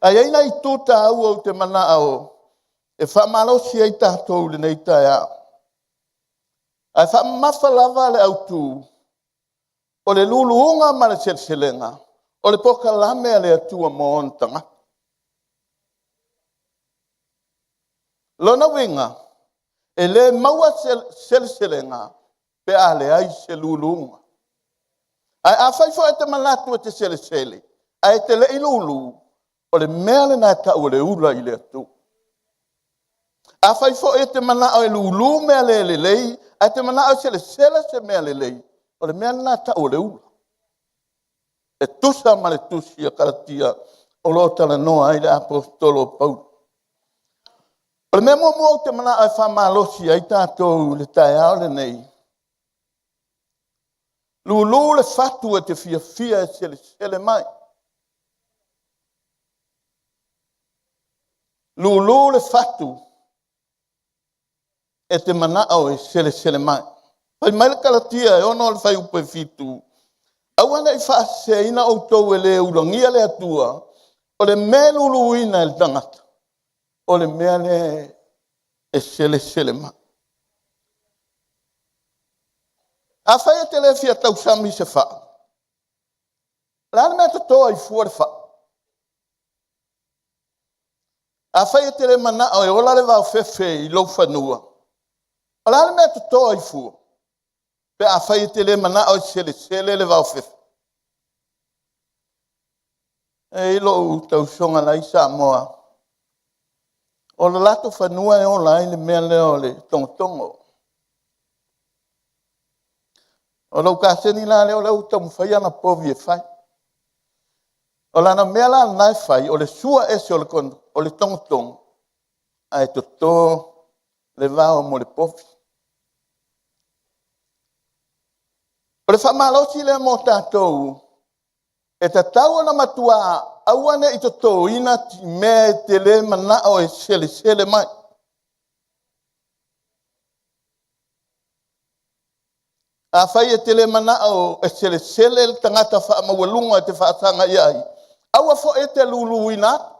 Ae i ai nai itu taua ou te manao e faamalosi ai tatou i lenei taeao. Ae faamamafa lava le autu, o le luluga ma le seleselega, o le polokalame a le Atua mo ona tagata. Lona uiga, e le maua seleselega pe a leai se luluga. Ae afai foi e te manatu e te selesele, ae e te le i lulu, o le mea lena e tau o le ula i le Atua. Afai foi e te manao e lulu mea le lelei, ae te manao e selesele se mea lelei, o le mea lena e tau o le ula. E tusa ma le tusi a Kalatia o lo o talanoa ai le aposetolo o Paulo. O le mea muamua ou te manao e faamalosi ai tatou i le taeao lenei, lulu le fatu e te fiafia e selesele mai. Lulu le fatu e te manao e selesele mai. Fai mai le Kalatia e 6 le fuaiupu e 7, aua ne i faaseseina outou e le ulagia le Atua, o le mea e luluina e le tagata, o le mea lea e selesele mai. Afai e te le fia tausami i se faa, o le a le mea e toto ai fua le faa? Afai e te le manao e ola le vaofefe i lou fanua, o le a le mea e toto ai fua? Pe afai e te le manao e selesele le vaofefe. E i ai lou tausoga la e i Samoa, o le latou fanua e ola ai le mea lea o le togotogo. O lou kaseni la lea o lea ua taumafai ana povi e fai. O lana mea la lena e fai, o le sua ese o le togotogo, ae toto le vao mo le povi. O le faamalosi lea mo tatou, e tatau ona matua aua ne i totoina mea e te le manao e selesele mai. Afai e te le manao e selesele le tagata faamaualuga e te faasaga i ai, aua foi e te luluina atu.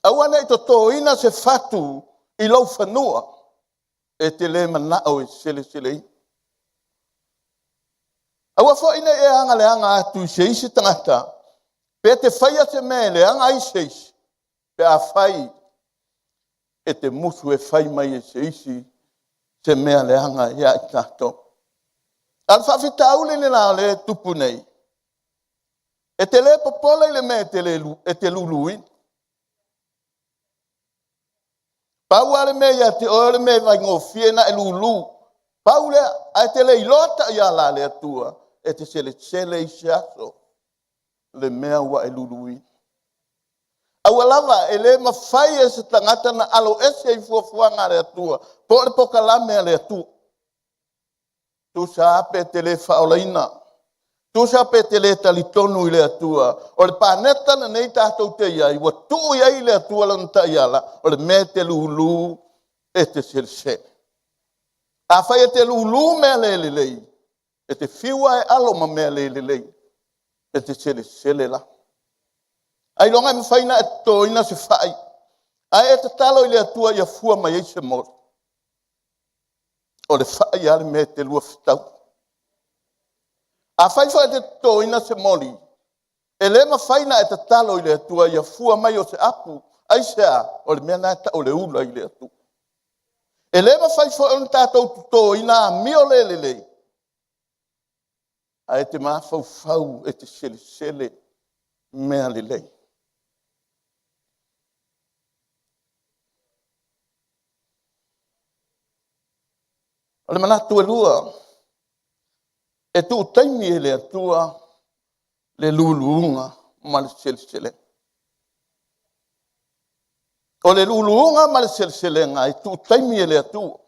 Aua ne i totoina se fatu i lou fanua e te le manao e seleseleina. Aua foi ne i e agaleaga atu i se isi tagata, pe te faia se mea e leaga ai se isi, pe afai e te musu e fai mai e se isi se mea leaga ia i tatou. A o le faafitauli lena o lea e tupu nei, e te le popole i le mea e te luluina. Pau lava le mea ia te oe o le mea e vaigofie na e lulu. Pau lea, ae te le iloa taiala a le Atua, e te selesele i se aso le mea ua e luluina. Aua lava e le mafai e se tagata na alo ese i fuafuaga a le Atua po o le pokalame a le Atua. Tusa pe te le faaolaina, tusa pe te le talitonu i le Atua, o le paneta lenei tatou te i ai, ua tuu i ai le Atua lana taiala, o le mea e te lulu e te selesele. Afai e te lulu mea le lelei, e te fiu lava e alo ma mea le lelei, e te selesele la. Ailoga e mafai ona e totoina se fai, ae e tatalo i le Atua ia fua mai ai se moli. O le fai lava le mea e te lua fetau. Afai foi e te totoina se moli, e le mafai ona e tatalo i le Atua ia fua mai o se apu. Aisea? O le mea lena e tau o le ula i le Atua. E le mafai foi ona tatou totoina amio le lelei, ae te mafaufau e te selesele mea lelei. O le manatu e lua, e tuu taimi e le Atua le luluga ma le seleselega. O le luluga ma le seleselega e tuu taimi e le Atua.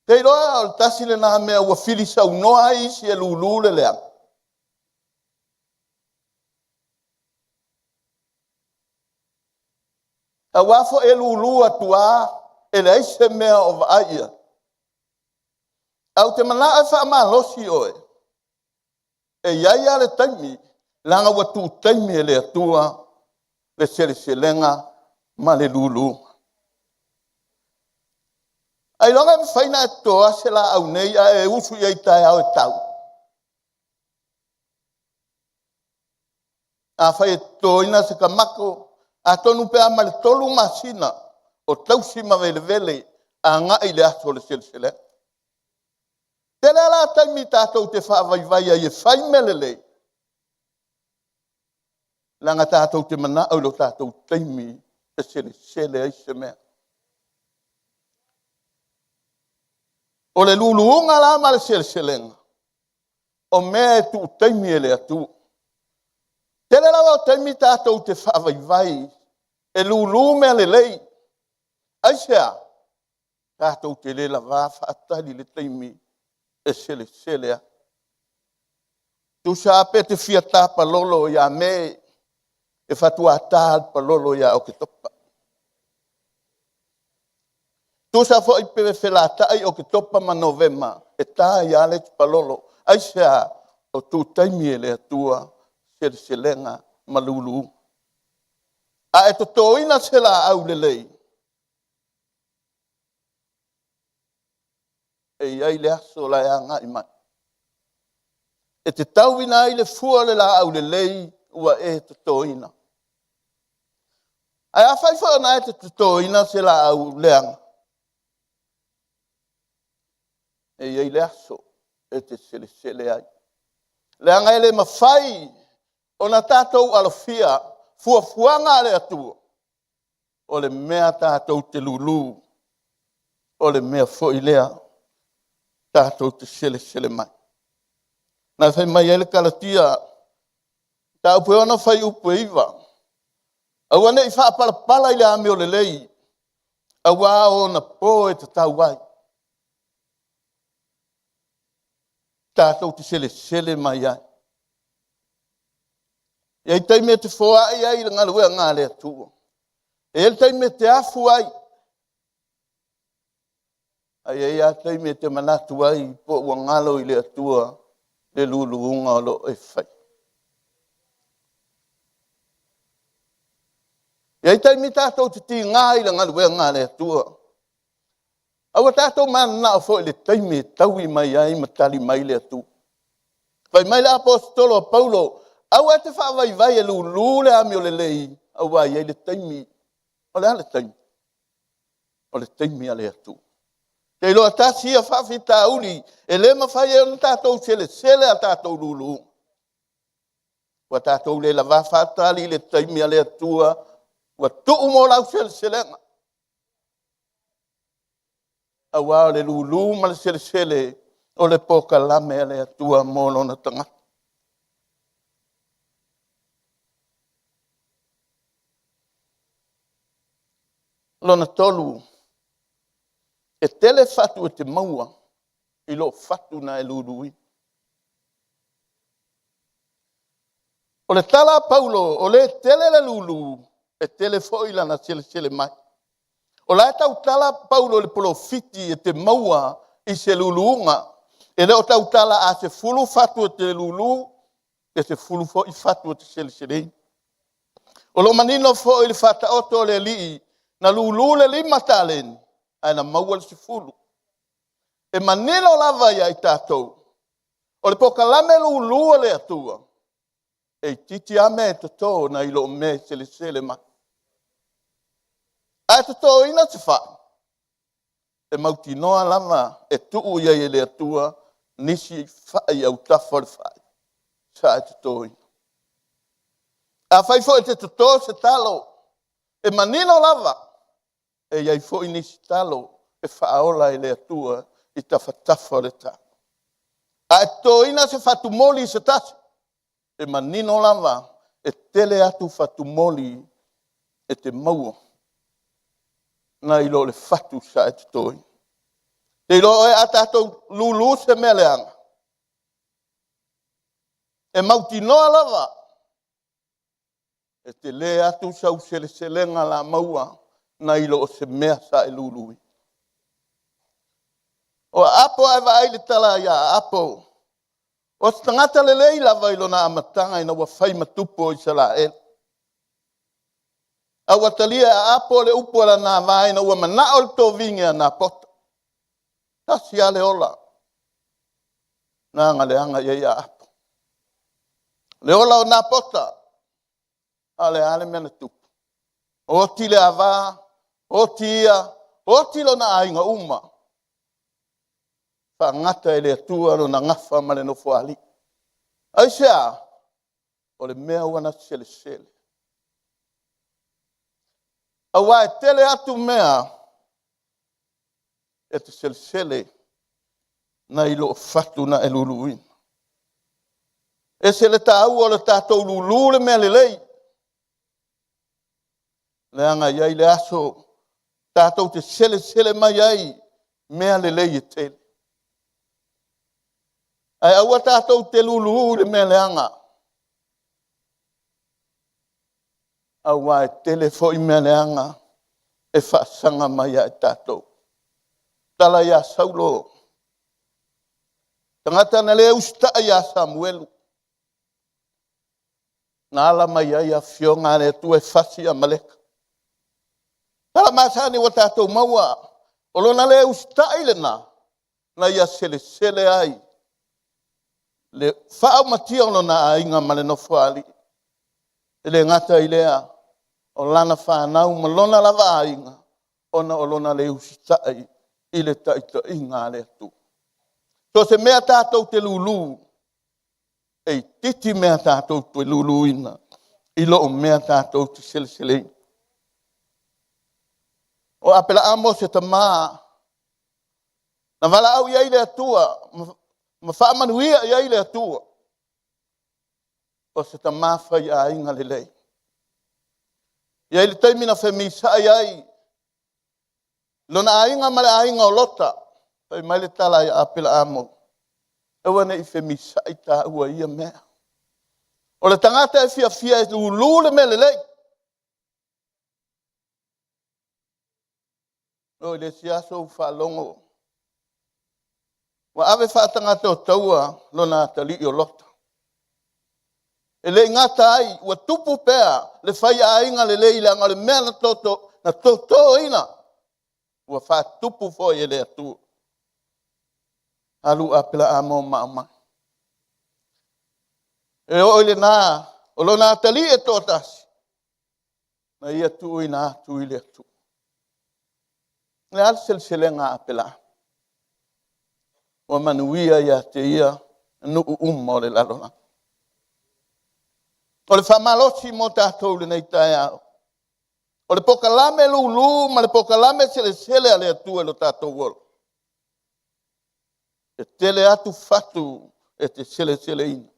Te iloa o le tasi lena mea ua fili saunoa ai isi e lulu le leaga. Aua foi e lulu atu lava, e leai se mea o vaai i ai. Ae ou te manao e faamalosi oe, e i ai lava le taimi, leaga ua tuu taimi e le Atua le seleselega ma le luluga. Ailoga e mafai ona e totoa se laau nei ae e usu i ai taeao e tau. Afai e totoina se tamato, atonu pe a ma le 3 masina o tausi ma velevele agai i le aso o le seleselega. Tele lava la taimi tatou te faavaivai ai e fai mea lelei, leaga tatou te manao i lo tatou taimi e selesele ai se mea. O le luluga la ma le seleselega, o mea e tuu taimi e le Atua. Tele lava o taimi tatou te faavaivai e lulu mea lelei. Aisea? Tatou te le lava faatali le taimi e selesele ai. Tusa pe te fia ta palolo ia Me, e faatoa ta le palolo ia Oketopa. Tusa foi pe felatai Oketopa ma Novema, e ta ai lava le isi palolo. Aisea? O tuu taimi e le Atua seleselega ma luluga. A e totoina se laau lelei, e i ai le aso la e agai mai. E te tauina ai le fua o le laau lelei ua e totoina. Ae afai foi ona e te totoina se laau leaga, e i ai le aso e te selesele ai. Leaga e le mafai ona tatou alofia fuafuaga a le Atua, o le mea tatou te lulu, o le mea foi lea tatou te selesele mai. Na fai mai ai le Kalatia, mataupu e 6 fuaiupu e 9, aua ne i faapalapala i le amio lelei, aua ona po e tatau ai. Tatou te selesele mai ai. E i ai taimi e te foai ai i le galuega a le Atua. E i ai le taimi e te afu ai. Ae i ai lava taimi e te manatu ai po ua galo i le Atua le luluga o lo o e fai. E i ai taimi tatou te tiga i le galuega a le Atua. Aua tatou mananao foi i le taimi e taui mai ai ma tali mai le Atua. Fai mai le aposetolo a Paulo, aua e te faavaivai e lulu le amio lelei, aua e i ai le taimi. O le a le taimi? O le taimi a le Atua. Te iloa tasi ia faafitauli e le mafai ai ona tatou selesele a tatou lulu. Ua tatou le lava faatali i le taimi a le Atua, ua tuu mo lau seleselega. Aua o le lulu ma le selesele o le pokalame a le Atua mo lona tagata. Lona tolu, e tele fatu e te maua i loo fatu na e luluina. O le tala a Paulo, o le tele le lulu, e tele foi lana selesele mai. O la e tautala Paulo i le polofiti e te maua i se luluga. E le o tautala a 10 fatu e te lulu, e 10 foi fatu e te seleseleina. O lo o manino foi le faataoto o le alii na lulu le 5 taleni, ae na maua le 10. E manino lava ia i tatou, o le pokalame lulu a le Atua, e itiiti lava mea e toto nai lo mea e selesele mai. Ae totoina se fai, e mautinoa lava e tuu i ai e le Atua nisi fai autafa o le fai, sa e totoina. Afai foi e te toto se talo, e manino lava e i ai foi nisi talo e faaola e le Atua i tafatafa o le talo. A e totoina se fatumoli i se tasi, e manino lava e tele atu fatumoli e te maua nai lo le fatu sa e totoina. Te iloa oe a tatou lulu se mea leaga, e mautinoa lava e tele atu sau seleselega la maua nai lo o se mea sa e lului. O Aapo ae vaai le tala ia Aapo, o se tagata lelei lava i lona amataga ina ua fai ma tupu o Isaraelu. A ua talia e Aapo le upu a lana ava ina ua manao le toviga a Napota. Tasi lava le ola na agaleaga i ai Aapo. Le ola o Napota, a o le a le mea na tupu? Oti le ava, oti ia, oti lona aiga uma. Faagata e le Atua lona gafa ma le nofoalii. Aisea? O le mea ua na selesele. Aua e tele atu mea e te selesele nai loo fatu na e luluina. Ese le taua o le tatou lulu le mea lelei. Leaga e i ai le aso tatou te selesele mai ai mea lelei e tele. Ae aua tatou te lulu le mea leaga, aua e tele foi mea leaga e faasaga mai ia i tatou. Tala ia Saulo, tagata na le usitai ia Samuelu, na ala mai ai afioga a le Atua e fasi Amaleka. Tala masani ua tatou maua, o lona le usitai lena, na ia selesele ai le faaumatia o lona aiga ma le nofoalii. E le gata i lea, o lana fanau ma lona lava aiga, ona o lona le usitai i le taitaiga a le Atua. So se mea tatou te lulu, e itiiti mea tatou te luluina i loo mea tatou te seleseleina. O Apelaamo se tamā na valaau i ai le Atua ma faamanuia i ai le Atua, o se tamā faiaiga lelei. I ai le taimi na femisai ai lona aiga ma le aiga o Lota, fai mai le tala ia Apelaamo, aua ne i femisai tāua ia mea. O le tagata e fiafia e lulu le mea lelei. O i le isi aso ua faalogo, ua ave faatagata o taua lona atalii o Lota. E le i gata ai, ua tupu pea le faiaiga lelei leaga o le mea na totoina, ua faatupu foi e le Atua. Alu Apelaamo maumau. E oo i lena, o lona atalii e toatasi, na ia tuuina atu i le Atua. Le a le seleselega a Apelaamo? Ua manuia ia te ia nuu uma o le lalolagi. O le faamalosi mo tatou lenei taeao, o le pokalame lulu ma le pokalame selesele a le Atua i lo tatou ola, e tele atu fatu e te seleseleina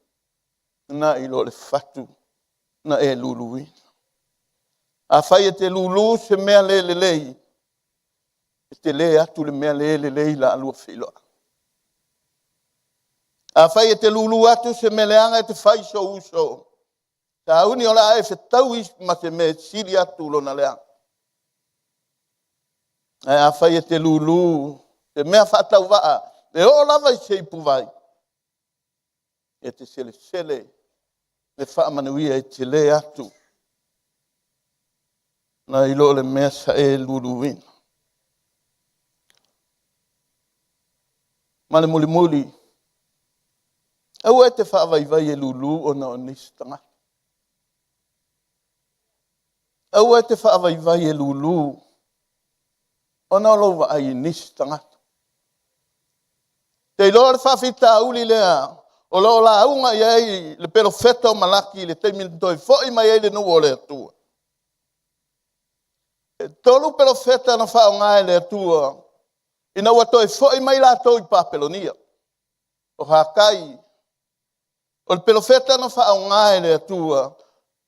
nai lo le fatu na e luluina. Afai e te lūlū se mea le lelei, e telē atu le mea le lelei la lua feiloai. Afai e te lūlū atu se mea leaga e te fai i sou uso, sauni o le a e fetaui ma se mea e sili atu lona leaga. Ae afai e te lūlū se mea faatauvaa e oo lava i se ipuvai, e te selesele le faamanuia e telē atu nai lo le mea sa e luluina. Ma le mulimuli, aua e te faavaivai e lulu ona o nisi tagata. Aua e te faavaivai e lulu ona o lou vaai i nisi tagata. Te iloa o le faafitauli lea o lo o lauga i ai le perofeta o Malaki i le taimi na toe foi mai ai le nuu o le Atua. E 3 perofeta na faaaoga e le Atua ina ua toe foi mai latou i Papelonia. O Hakai, o le perofeta na faaaoga e le Atua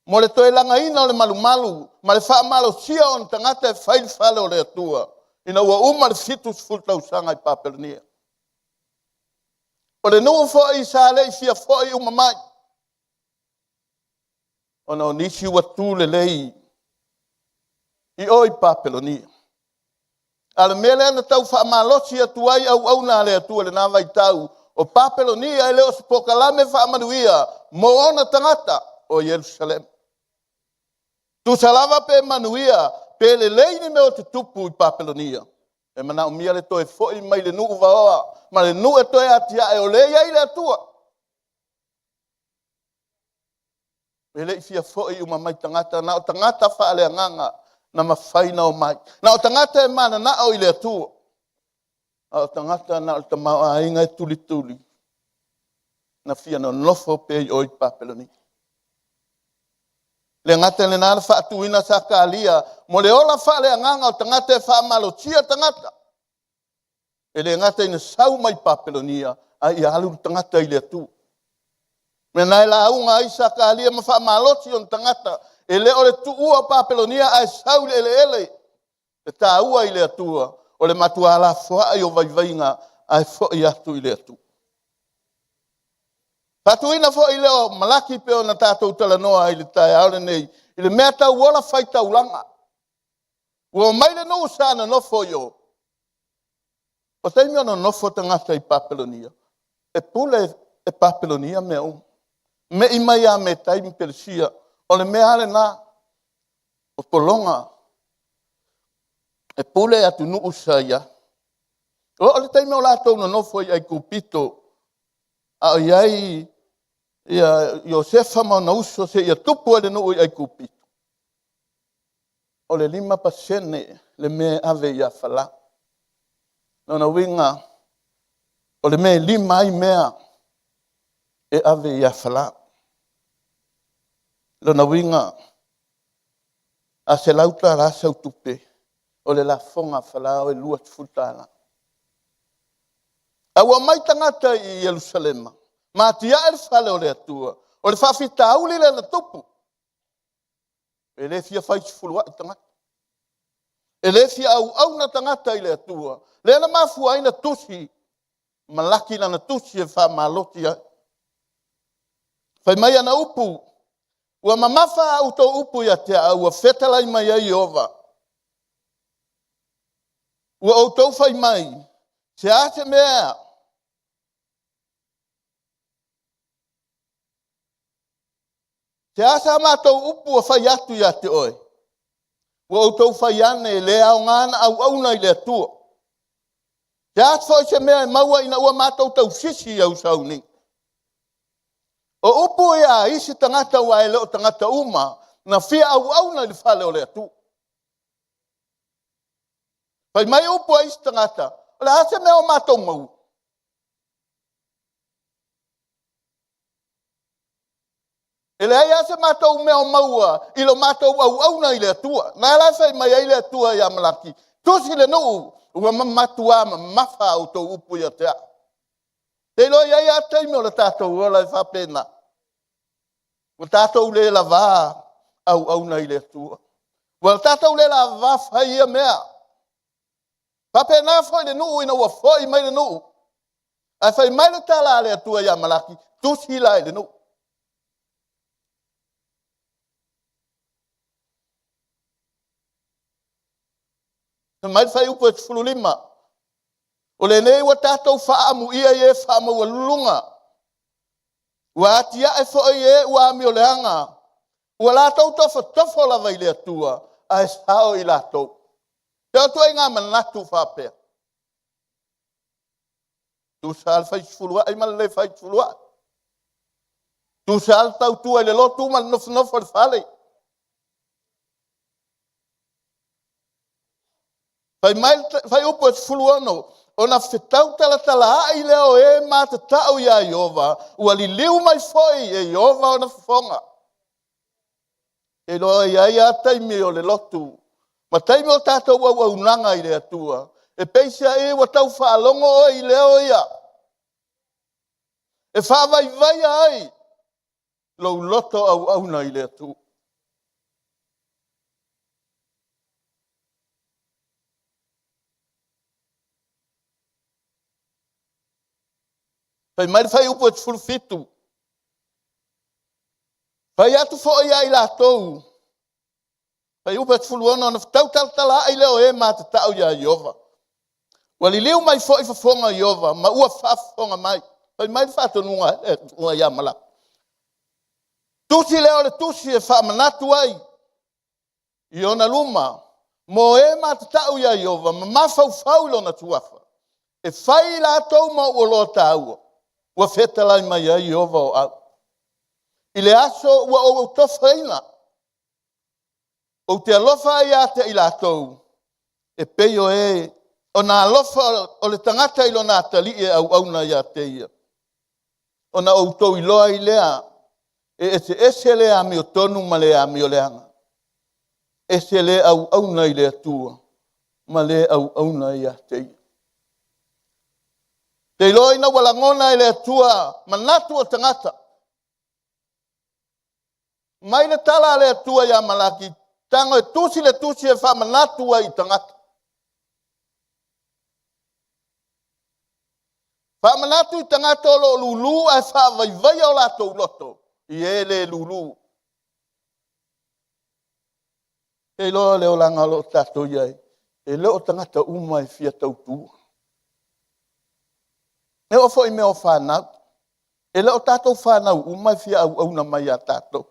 mo le toe lagaina o le malumalu ma le faamalosia o tagata e fai le fale o le Atua ina ua uma le 70 tausaga i Papelonia. O le nuu foi sa le i fia foi uma mai, ona o nisi ua tu lelei i o i Papelonia. A o le mea lea na tau faamalosi atu ai auauna a le Atua i lena vaitau, o Papelonia e le o se polokalame faamanuia mo ona tagata o Ierusalema. Tusa lava pe manuia, pe lelei ni mea o tutupu i Papelonia, e manaomia le toe foi mai le nuu vaoa ma le nuu e toe atiae o lea e i ai le Atua. E le i fia foi uma mai tagata, na o tagata faaleagaga na mafai ona omai. Na o tagata e mananao i le Atua, a o tagata na o le tamaoaiga e tulituli, na fia nonofo pea i o i Papelonia. Le gata i lena na faatuina Sakaria mo le ola faaleagaga o tagata e faamalosia tagata. E le gata ina sau mai Papelonia, a ia alu le tagata i le Atua. Mea na e lauga ai Sakaria ma faamalosi ona tagata, e le o le tuua o Papelonia ae sau i le eleele e taua i le Atua, o le matua lafoai o vaivaiga ae foi atu i le Atua. Faatuina foi lea o Malaki pei ona tatou talanoa ai i le taeao lenei, i le mea tau ola faitaulaga. Ua omai le nuu sa nonofo i o. O taimi o nonofo tagata i Papelonia, e pule e Papelonia mea uma. Mei mai ia Metai ma Pelesia, o le mea lava lena, o pologa, e pule atunuu sa i ai. O le taimi o latou nonofo i Aikupito, a o i ai Iosefa ma ona uso seia tupu ai le nuu i Aikupito, o le 5% le mea e ave ia Farao. Lona uiga, o le mea e 5 ai mea e ave ia Farao. Lona uiga, a $100 sau tupe, o le lafoga a Farao e $20. A ua omai tagata i Ierusalema, ma atiae le fale o le Atua, o le faafitauli lea na tupu. E le fia fai sefuluai tagata. E le fia auauna tagata i le Atua. Lea na mafua ai na tusi Malaki lana tusi e faamalosi ai. Fai mai ana upu, ua mamafa a outou upu ia te au, ua fetalai mai ai Ieova. Ua outou fai mai, se a se mea, se a sa matou upu ua fai atu ia te oe, ua outou fai ane e le aoga na auauna i le Atua. Se a foi se mea e maua ina ua matou tausisi i au sauniga. O upu ia a isi tagata ua e le o tagata uma na fia auauna i le fale o le Atua. Fai mai upu a isi tagata, o le a se mea o matou maua? E leai lava se matou mea o maua i lo matou auauna i le Atua. Na la fai mai ai le Atua ia Malaki, tusi le nuu, ua matua mamafa a outou upu ia te au. Te iloa i ai lava taimi o le tatou ola e faapena. Ua tatou le lavā auauna i le Atua. Ua tatou le lavava fai ia mea. Faapena foi le nuu ina ua foi mai le nuu. Ae fai mai le tala a le Atua ia Malaki, tusi la i le nuu. Fai mai le fuaiupu e 15, o lenei ua tatou faaamuia i e faamaualuluga, ua atiae foi e ua amioleaga, ua latou tofotofo lava i le Atua, ae sao i latou. E o ituaiga manatu faapea. Tusa le fai sefuluai ma le le fai sefuluai. Tusa le tautua i le lotu ma le nofonofo i le fale. Fai mai le fuaiupu e 16, ona fetau talatalaai lea o e matatau iā Ieova, ua liliu mai foi e Ieova ona fofoga. E iloa i ai lava taimi o le lotu, ma taimi o tatou auaunaga i le Atua, e peiseai ua tau faalogo oe i leo ia, e faavaivaia ai lou loto auauna i le Atua. Fai mai le fuaiupu e 17, fai atu foi ia i latou, fuaiupu e 16, ona fetau talatalaai lea o e matatau iā Ieova. Ua liliu mai foi fofoga o Ieova ma ua faafofoga mai. Fai mai le faatonuga a le Atua ia Malaki. Tusi lea o le tusi e faamanatu ai i ona luma mo e matatau iā Ieova ma mafaufau i lona suafa, e fai i latou ma ou oloa taua, ua fetalai mai ai Ieova o au. I le aso ua ou tofaina, ou te alofa ai ia te i latou, e pei o e ona alofa o le tagata i lona atalii e auauna ia te ia. Ona outou iloa ai lea, e eseese le amiotonu ma le amioleaga, ese le auauna i le Atua ma le auauna ia te ia. Te iloa ina ua lagona e le Atua manatu o tagata. Mai le tala a le Atua ia Malaki, tago e tusi le tusi e faamanatu ai i tagata. Faamanatu i tagata o lo o lulu ae faavaivaia o latou loto i e le lulu. Te iloa le olaga o lo o tatou i ai, e le o tagata uma e fia tautua. E oo foi i mea o fanau, e le o tatou fanau uma e fia auauna mai ia tatou.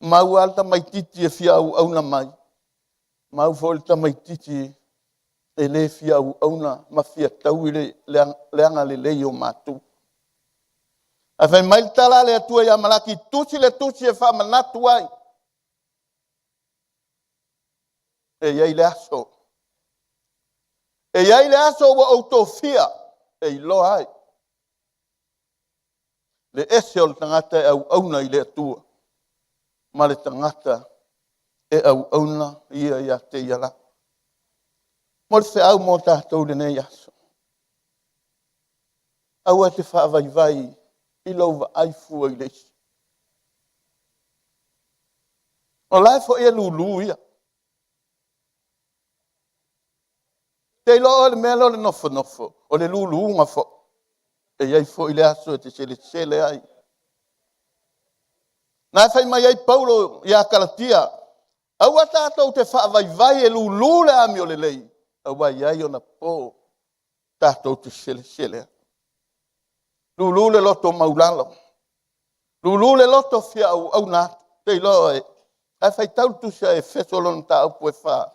Mau lava le tamaitiiti e fia auauna mai, mau foi le tamaitiiti e le fia auauna ma fia taui le agalelei o matua. Ae fai mai le tala a le Atua ia Malaki, tusi le tusi e faamanatu ai. E i ai le aso. E i ai le aso ua ou tofia e iloa ai le ese o le tagata e auauna i le Atua ma le tagata e auauna ia ia te ia la. Mo le feau mo tatou lenei aso. Aua te faavaivai i lou vaai fua i le isi. O la e foi e lulu ia. Te iloa o le mea lea o le nofonofo, o le luluga foi. E i ai foi le aso e te selesele ai. Na fai mai ai Paulo ia Kalatia, aua tatou te faavaivai e lulu le amio lelei, aua e i ai ona po tatou te selesele ai. Lulu le loto maulalo, lulu le loto fia auauna atu. Te iloa oe, ae faitau le tusi a Efeso lona mataupu e 4.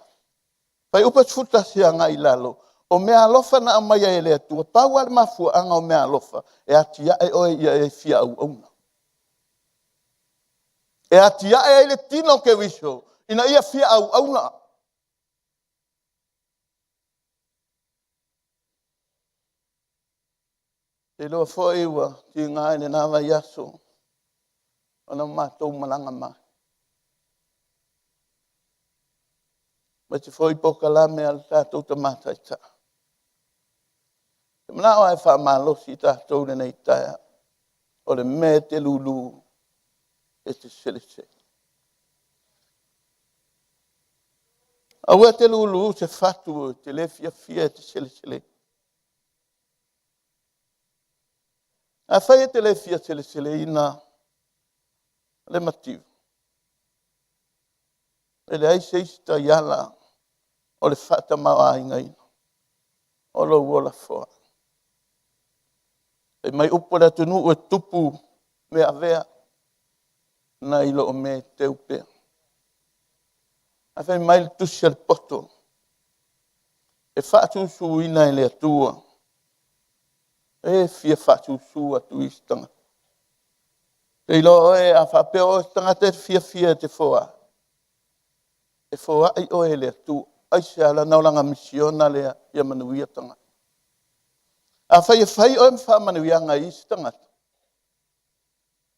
Fuaiupu e 11 agai i lalo, o mea alofa na aumai ai e le Atua, pau lava le mafuaaga o mea alofa, e atiae oe ia e fia auauna. E atiae ai le tino o Keriso ina ia fia auauna. Te iloa foi ua tiga i lena vaiaso ona matou malaga mai. Aemaise foi polokalame a le tatou Tama Taitai. Te manao e faamalosi i tatou lenei taeao. O le mea e te lulu, e te selesele. Aua e te lūlū se fatu e te le fiafia e te selesele. Afai e te le fia seleseleina le mativa, e leai se isi taiala o le faatamaoaigaina o lou ola foai. Fai mai upu a le atunuu e tupu mea avea nai lo o mea e teu pea. Ae fai mai le tusi a le poto, e faasusuina e le Atua e fia faasusu atu i isi tagata. Te iloa oe a faapea oe se tagata e fiafia e te foai, e foai oe e le Atua. Aisea? Leaga o lana misiona lea ia manuia tagata. Afai e fai oe ma faamanuiaga i isi tagata,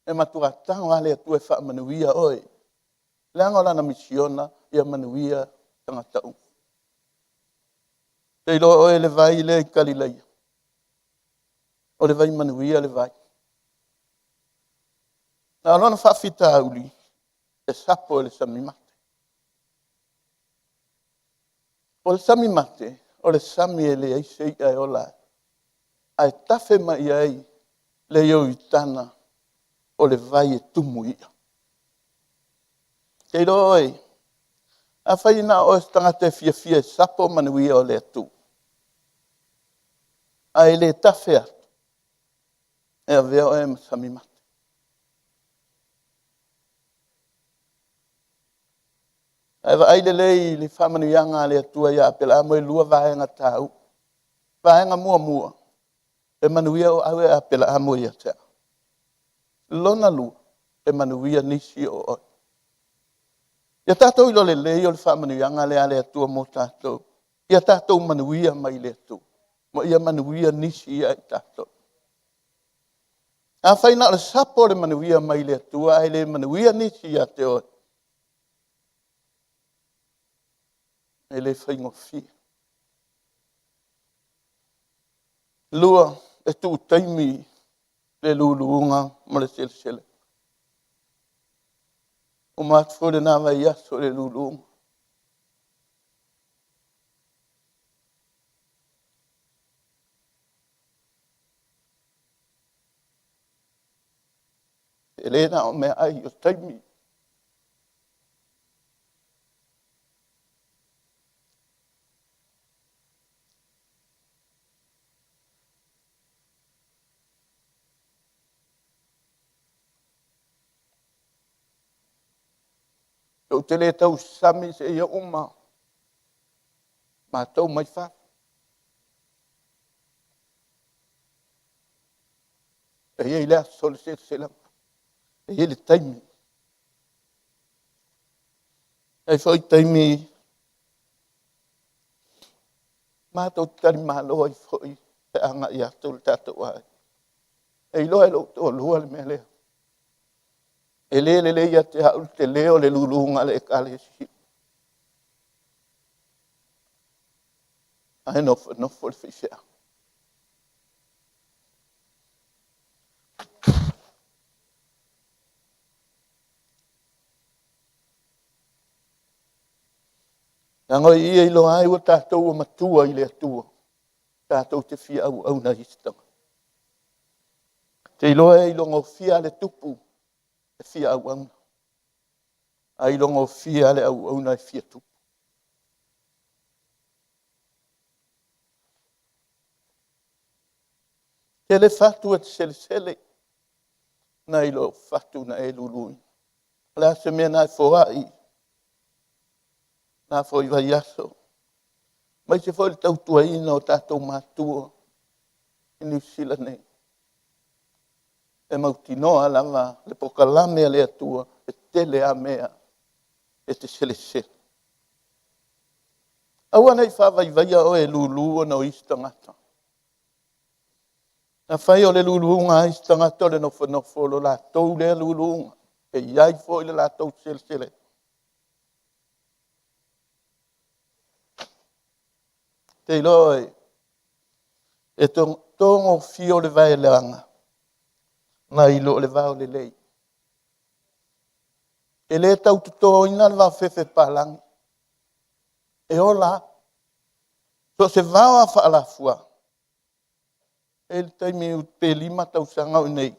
e matua tago lava le Atua e faamanuia oe, leaga o lana misiona ia manuia tagata uma. Te iloa oe le vai lea i Kalilaia, o le vai manuia le vai. Na o lona faafitauli e sapo e le sami mate. O le sami mate, o le sami e leai se i'a e ola ai, ae tafe mai i ai le Ioritana o le vai e tumu i'a. Te iloa oe, afai na o oe se tagata e fiafia e sapo manuia o le Atua, ae le tafe atu, e avea oe ma sami mate. Ae vaai lelei i le faamanuiaga a le Atua ia Aperaamo e lua vaega taua. Vaega muamua, e manuia o au e Aperaamo ia te au. Lona lua, e manuia nisi o oe. Ia tatou iloa lelei o le faamanuiaga lea a le Atua mo tatou. Ia tatou manuia mai le Atua, ma ia manuia nisi ia i tatou. Afai na o le sapo o le manuia mai le Atua, ae le manuia nisi ia te oe, e le faigofie. Lua, e tuu taimi le luluga ma le selesele. Uma atu foi lena vaiaso i le luluga. E le na o meaai o taimi. Ou te le tausami seia uma matou mai fafo. E i ai le aso o le seleselaga, e i ai le taimi. E i ai foi taimi matou te talimalo ai foi pe agai atu le tatou aiga. E iloa e lou toalua le mea lea. E le lelei ia te au le tele o le luluga a le Ekalesia. Ae nofonofo le faifeau. Leaga o ia iloa ai ua tatou ua matua i le Atua, tatou te fia auauna i isi tagata. Te iloa e ilogofia le tupu e fia auauna, a ilogofia le auauna e fia tupu. Tele fatu e te selesele nai lo fatu na e luluina. O le a se mea na e foai, na foi vaiaso, mai se foi le tautuaina o tatou matua i Niu Sila nei. E mautinoa lava le pokalame a le Atua e tele a mea e te selesele. Aua nei faavaivaia oe e lulu ona o isi tagata. Afai o le luluga a isi tagata o le nofonofo o lo latou lea luluga, e i ai foi le latou selesele. Te iloa oe, e togofia o le vaeleaga nai lo o le vao lelei. E le tau totoina le vaofefe palagi. E ola lava. So o se vao lava faalafua, e i ai le taimi pe 5 tausaga o i inei,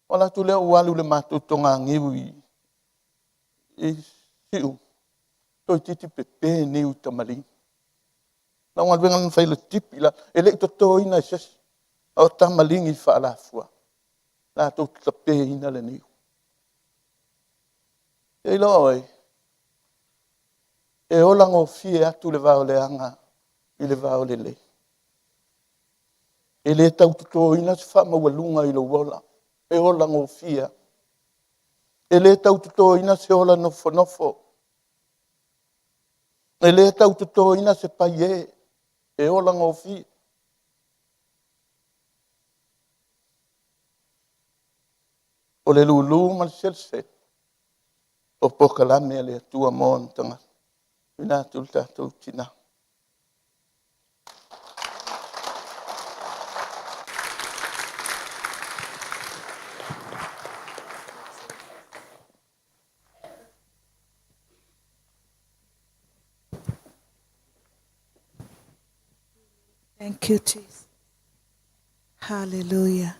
ua alu atu lea ou alu i le matou toganiu i Siumu, toeitiiti pepe niu i tamalii. Na o galuega na fai o le tipi i lalo, e le i totoina e se isi, a o tamaligi faalafua latou te tapeina le niu. E iloa oi, e ola gofie atu le vao leaga i le vao lelei. E le tau totoina se faamaualuga i lou ola, e ola gofie lava. E le tau totoina se ola nofonofo. E le tau totoina se paiē, e ola gofie. O le lulu ma le selesele o polokalame a le Atua mo ona tagata. Tuuina atu i le tatou tina. Thank you, Jesus. Hallelujah.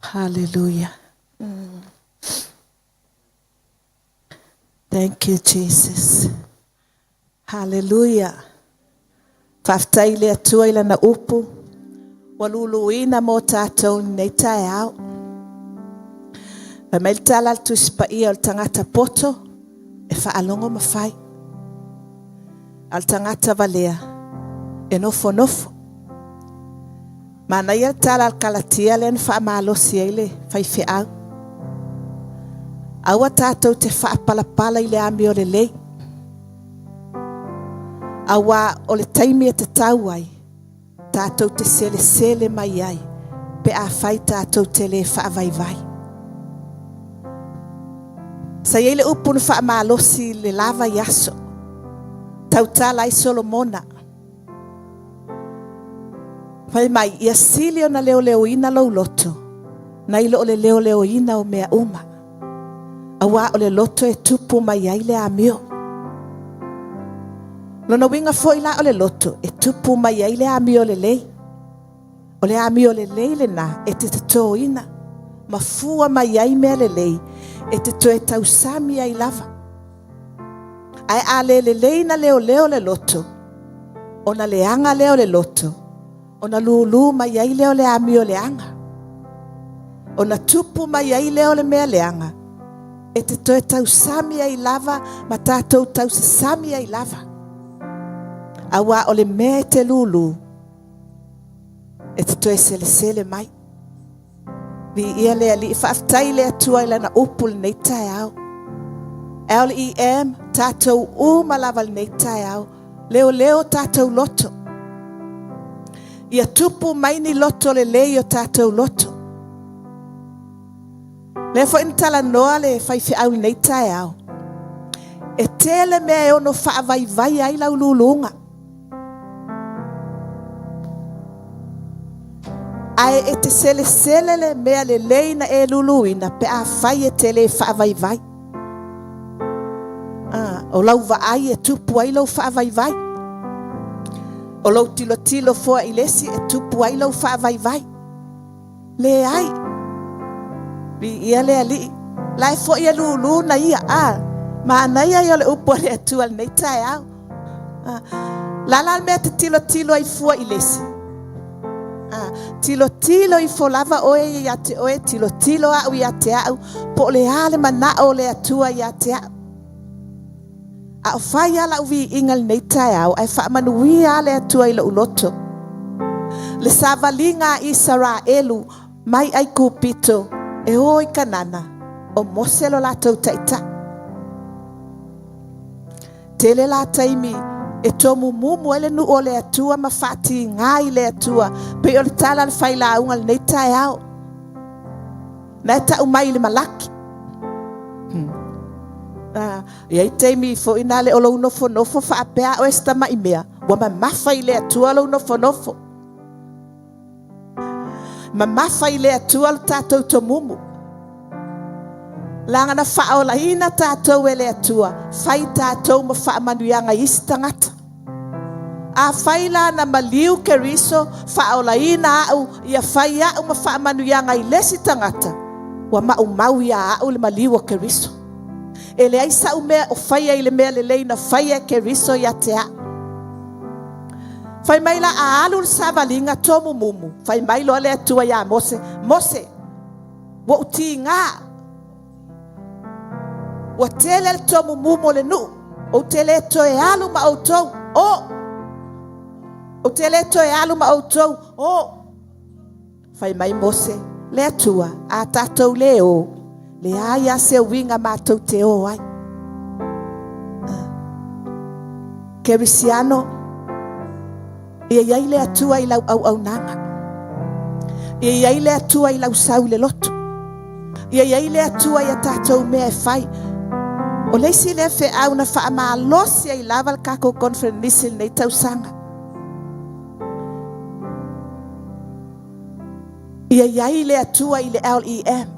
Hallelujah. Mm. Thank you, Jesus. Hallelujah. Faafetai i le Atua i Lana upu ua luluina mo tatou i lenei taeao. Fai mai le tala a le Tusi Paia o le tagata poto e faalogo ma fai. A o le tagata valea e nofonofo. Manaia le tala a le Kalatia lea na faamalosi ai le faifeau. Aua tatou te faapalapala i le amio lelei. Aua o le taimi e tatau ai, tatou te selesele mai ai pe afai tatou te le faavaivai. Sa i ai le upu na faamalosi i le la vaiaso, tautala ai Solomona. Fai mai, ia sili ona leoleoina lou loto, nai lo le leoleoina o mea uma. Aua o le loto e tupu mai ai le amio. Lona uiga foi la o le loto e tupu mai ai le amio lelei. O le amio lelei lena e te totoina ma fua mai ai mea lelei e te toe tausami ai lava. Ae a le lelei na leoleo le loto, ona leaga lea o le loto, ona lūlū mai ai lea o le amio leaga. Ona tupu mai ai lea o le mea leaga, e te toe tausami ai lava ma tatou tausasami ai lava. Aua o le mea e te lūlū, e te toe selesele mai. Viia le Alii. Faafetai i le Atua i Lana upu i lenei taeao. LEM, tatou uma lava i lenei taeao. Leoleo tatou loto. Ia tupu mai ni loto lelei i o tatou loto. Lea foi na talanoa le faifeau i lenei taeao. E tele mea e ono faavaivaia ai lau luluga. Ae e te selesele le mea lelei na e luluina pe afai e te le faavaivai. Ah, o lau vaai e tupu ai lou faavaivai. O lou tilotilo foa i le isi e tupu ai lou faavaivai. Leai. Viia le Alii. La e foi e lulu na ia. Ah, manaia ia o le upu a le Atua i lenei taeao. Ah, la la le mea te tilotilo ai fua i le isi. Ah, tilotilo ifo lava oe ia te oe, tilotilo au ia te au, po o le a le manao o le Atua ia te au. A o fai lava lau viiga i lenei taeao, ae faamanuia lava le Atua i lou loto. Le savaliga a Isaraelu mai Aikupito e o i Kanana, o Mose lo latou taitai. Tele la taimi e tomumumu ai le nuu o le Atua ma faatiga i le Atua, pei o le tala a le failauga i lenei taeao. Na e tau mai i le Malaki. E i ai taimi foi na le o lou nofonofo faapea oe se tamai mea, ua mamafa i le Atua lou nofonofo. Mamafa i le Atua lo tatou tomumu. Leaga na faaolaina tatou e le Atua, fai tatou ma faamanuiaga i isi tagata. Afai la na maliu Keriso, faaolaina au, ia fai au ma faamanuiaga i le isi tagata, ua maumau ia au le maliu o Keriso. E leai sa'u mea o faia i le mea lelei na faia e Keriso ia te a'u. Fai mai la a alu le savaliga tomumumu, fai mai loa le Atua ia Mose, Mose, ua ou tiga, ua tele le tomumumu o le nuu, ou te le toe alu ma outou, o! Ou te le toe alu ma outou, o! Fai mai Mose, le Atua, a tatou le o, leai lava se uiga matou te o ai. Kerisiano, ia i ai le Atua i lau auaunaga. Ia i ai le Atua i lau sau i le lotu. Ia i ai le Atua i a tatou mea e fai. O le isi lea feau na faamalosi ai lava le tatou koneferenisi i lenei tausaga. Ia i ai le Atua i le LEM.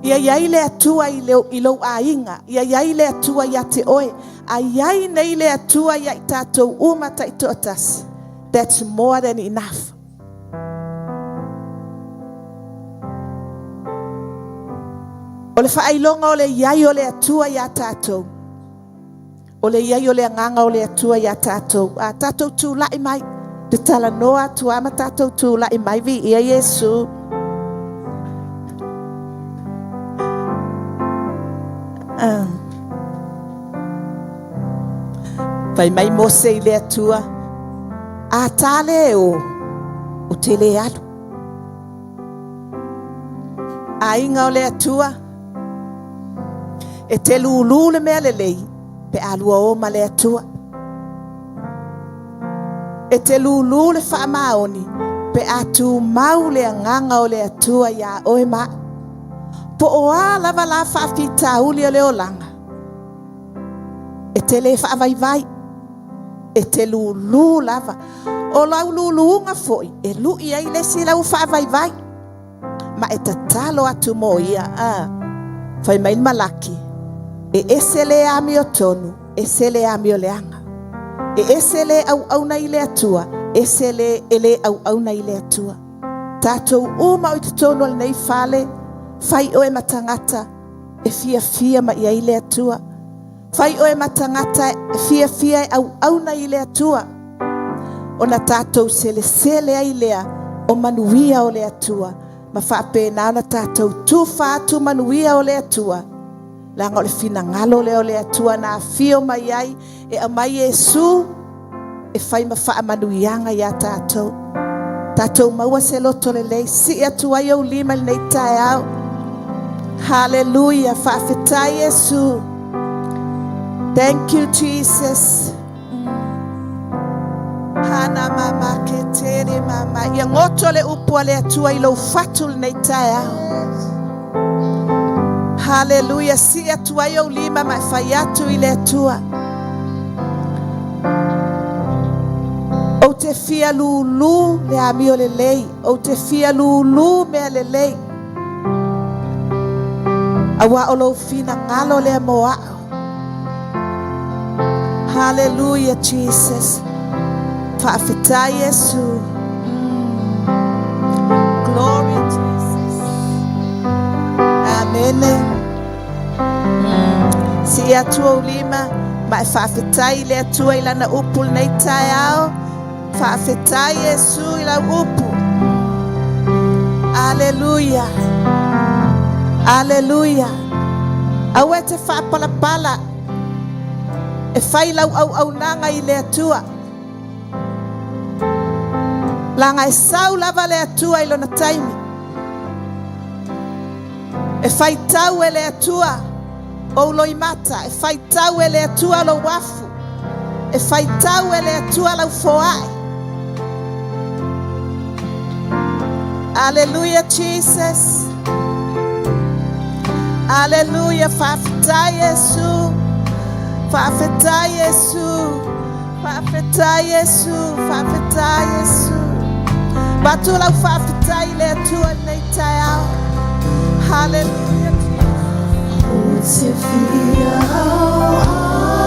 Ia i ai le Atua i lou aiga. Ia i ai le Atua ia te oe. A i ai nei le Atua ia i tatou uma taitoatasi. That's more than enough. O le faailoga o le i ai o le Atua ia tatou. O le i ai o le agaga o le Atua ia tatou. A tatou tulai mai, te talanoa atu lava ma tatou tulai mai, viia Iesu. Fai mai Mose i le Atua, a ta le o, ou te le alu. Aiga o le Atua, e te lūlū le mea lelei pe a lua o ma le Atua. E te lūlū le faamaoni pe a tumau le agaga o le Atua iā oe ma a'u. Po o a lava la faafitauli o le olaga, e te le faavaivai, e te lūlū lava. O lau lūlūga foi e lu'i ai le isi lau faavaivai. Ma e tatalo atu mo ia. A. Fai mai le Malaki, e ese le amiotonu, ese le amioleaga. E ese le auauna i le Atua, ese le e le auauna i le Atua. Tatou uma o i totonu o lenei fale, fai oe ma tagata e fiafia mai ai le Atua. Fai oe ma tagata e fiafia e auauna i le Atua. Ona tatou selesele ai lea o manuia o le Atua ma faapena ona tatou tufa atu manuia o le Atua. Leaga o le finagalo lea o le Atua na afio mai ai e aumai Iesu e fai ma faamanuiaga iā tatou. Tatou maua se loto lelei, sii atu ai ou lima i lenei taeao. Haleluia, faafetai Iesu. Thank you Jesus. Hana mama ke tere mama. Ia goto le upu a le Atua i lou fatu lenei taeao. Haleluia, sii atu ai ou lima ma e fai atu i le Atua. Ou te fia lūlū le amio lelei, ou te fia lūlū mea lelei. Auā o lou finagalo lea mo a'u. Hallelujah Jesus. Faafetai Iesu. Glory Jesus. Amene. Sii atu ou lima ma e faafetai i le Atua i lana upu lenei taeao. Faafetai Iesu i lau upu. Aleluia. Aleluia. Aua e te faapalapala e fai lau auaunaga i le Atua. Leaga e sau lava le Atua i lona taimi. E faitau e le Atua ou loimata, e faitau e le Atua lou afu, e faitau e le Atua lau foai. Aleluia Jesus. Aleluia, faafetai Iesu. Faafetai Iesu. Faafetai Iesu, faafetai Iesu. Avatu lau faafetai i le Atua i lenei taeao. Hallelujah. Ou te fia auauna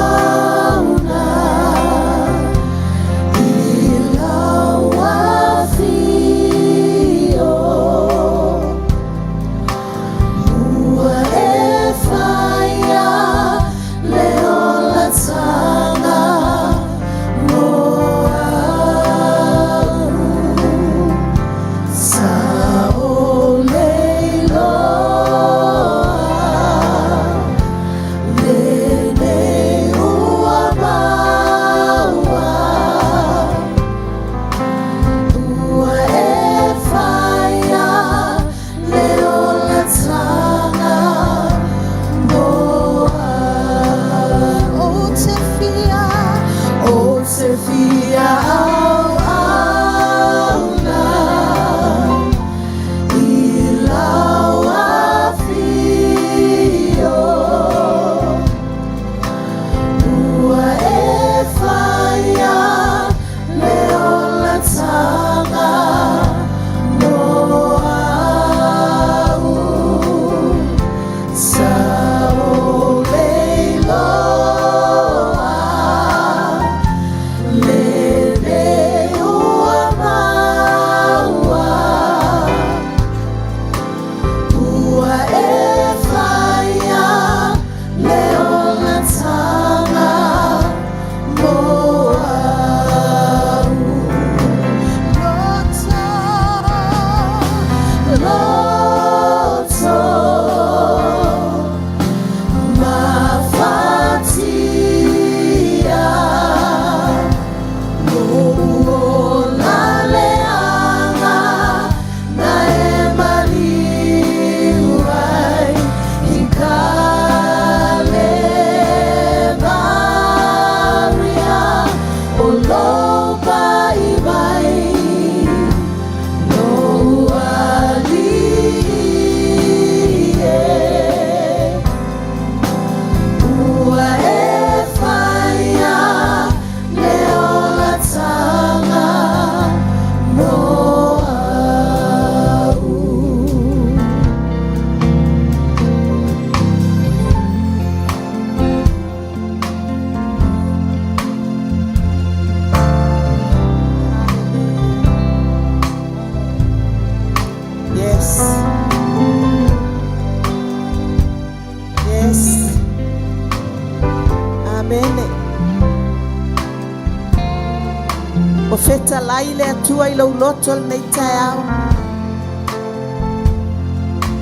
i lau afio Ua e faia le olataga mo au Sa o le iloa lenei ua maua Ua e faia le olataga mo au Ou te fia, Ou te fia auauna i lau afio Ua e faia le olataga mo au Sa o le iloa lenei ua maua Ua e faia le olataga mo au loto, Loto mafatia Lou ola leaga na e maliu ai i Kalevaria o lou pai mai Lou alii e Ua e faia le olataga mo au. Yes. Yes. Amene. O fetalai le Atua i lou loto lenei taeao.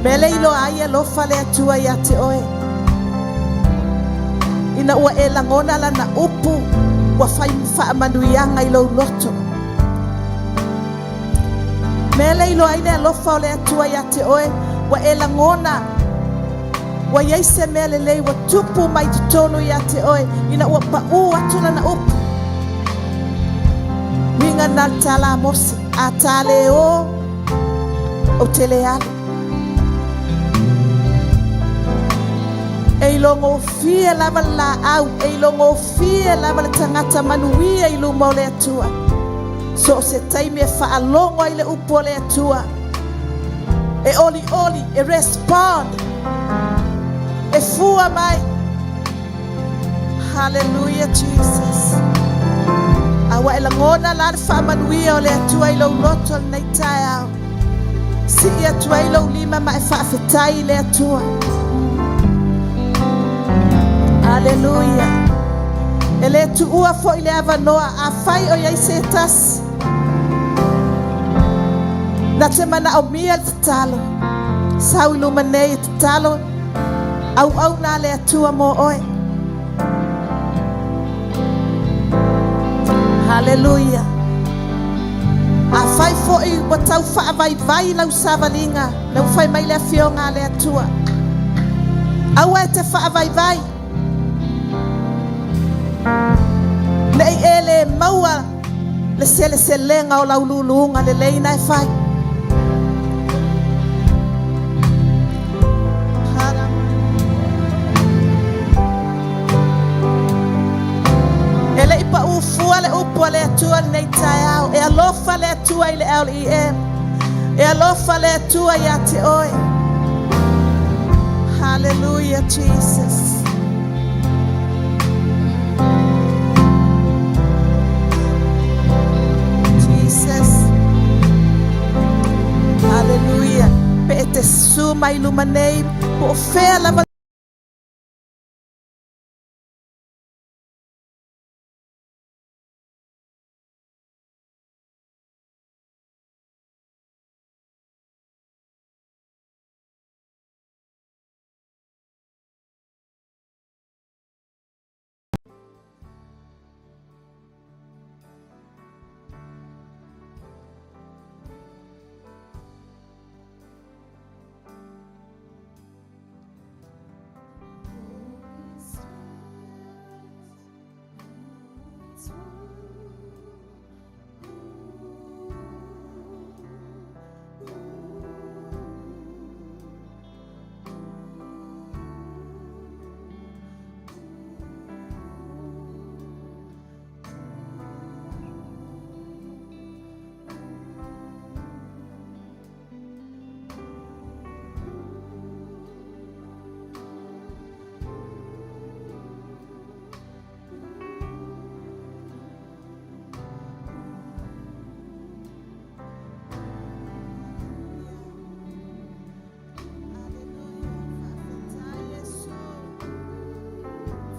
Mele iloa ai alofa le Atua ia te oe. Ina ua e lagona lana upu ua fai faamanuiaga i lou loto. Mele iloa ai le alofa o le Atua ia te oe ua e lagona ua iai se mea lelei ua tupu mai totonu ia te oe ina ua pau atu lana upu. Uiga na le tala a Mose, a tā le o, ou te le alu. E ilogofie lava le laau, e ilogofie lava le tagata manuia i luma o le Atua. So o se taimi e faalogo ai le upu o le Atua. E oli oli, e respond. E fua mai. Hallelujah, Jesus. A ua e lagona la le faamanuia o le Atua i lou loto lenei taeao. Sii atu ai lou lima ma e faafetai i le Atua. Hallelujah. E le tuua foi le avanoa afai o iai se tasi. Na te manaomia le tatalo. Sau i luma nei e tatalo. Auauna le Atua mo oe. Hallelujah. Afai foi ua tau faavaivai lau savaliga, lau fai mai le afioga a le Atua. Aua e te faavaivai. Nei e le maua le seleselega o lau luluga lelei na e fai. E le i pau Fua le upu a le Atua i lenei taeao. E alofa le Atua i le LEM. E alofa le Atua ia te oe. Hallelujah, Jesus. Jesus. Hallelujah. Pe e te susu mai luma nei, po o fea lava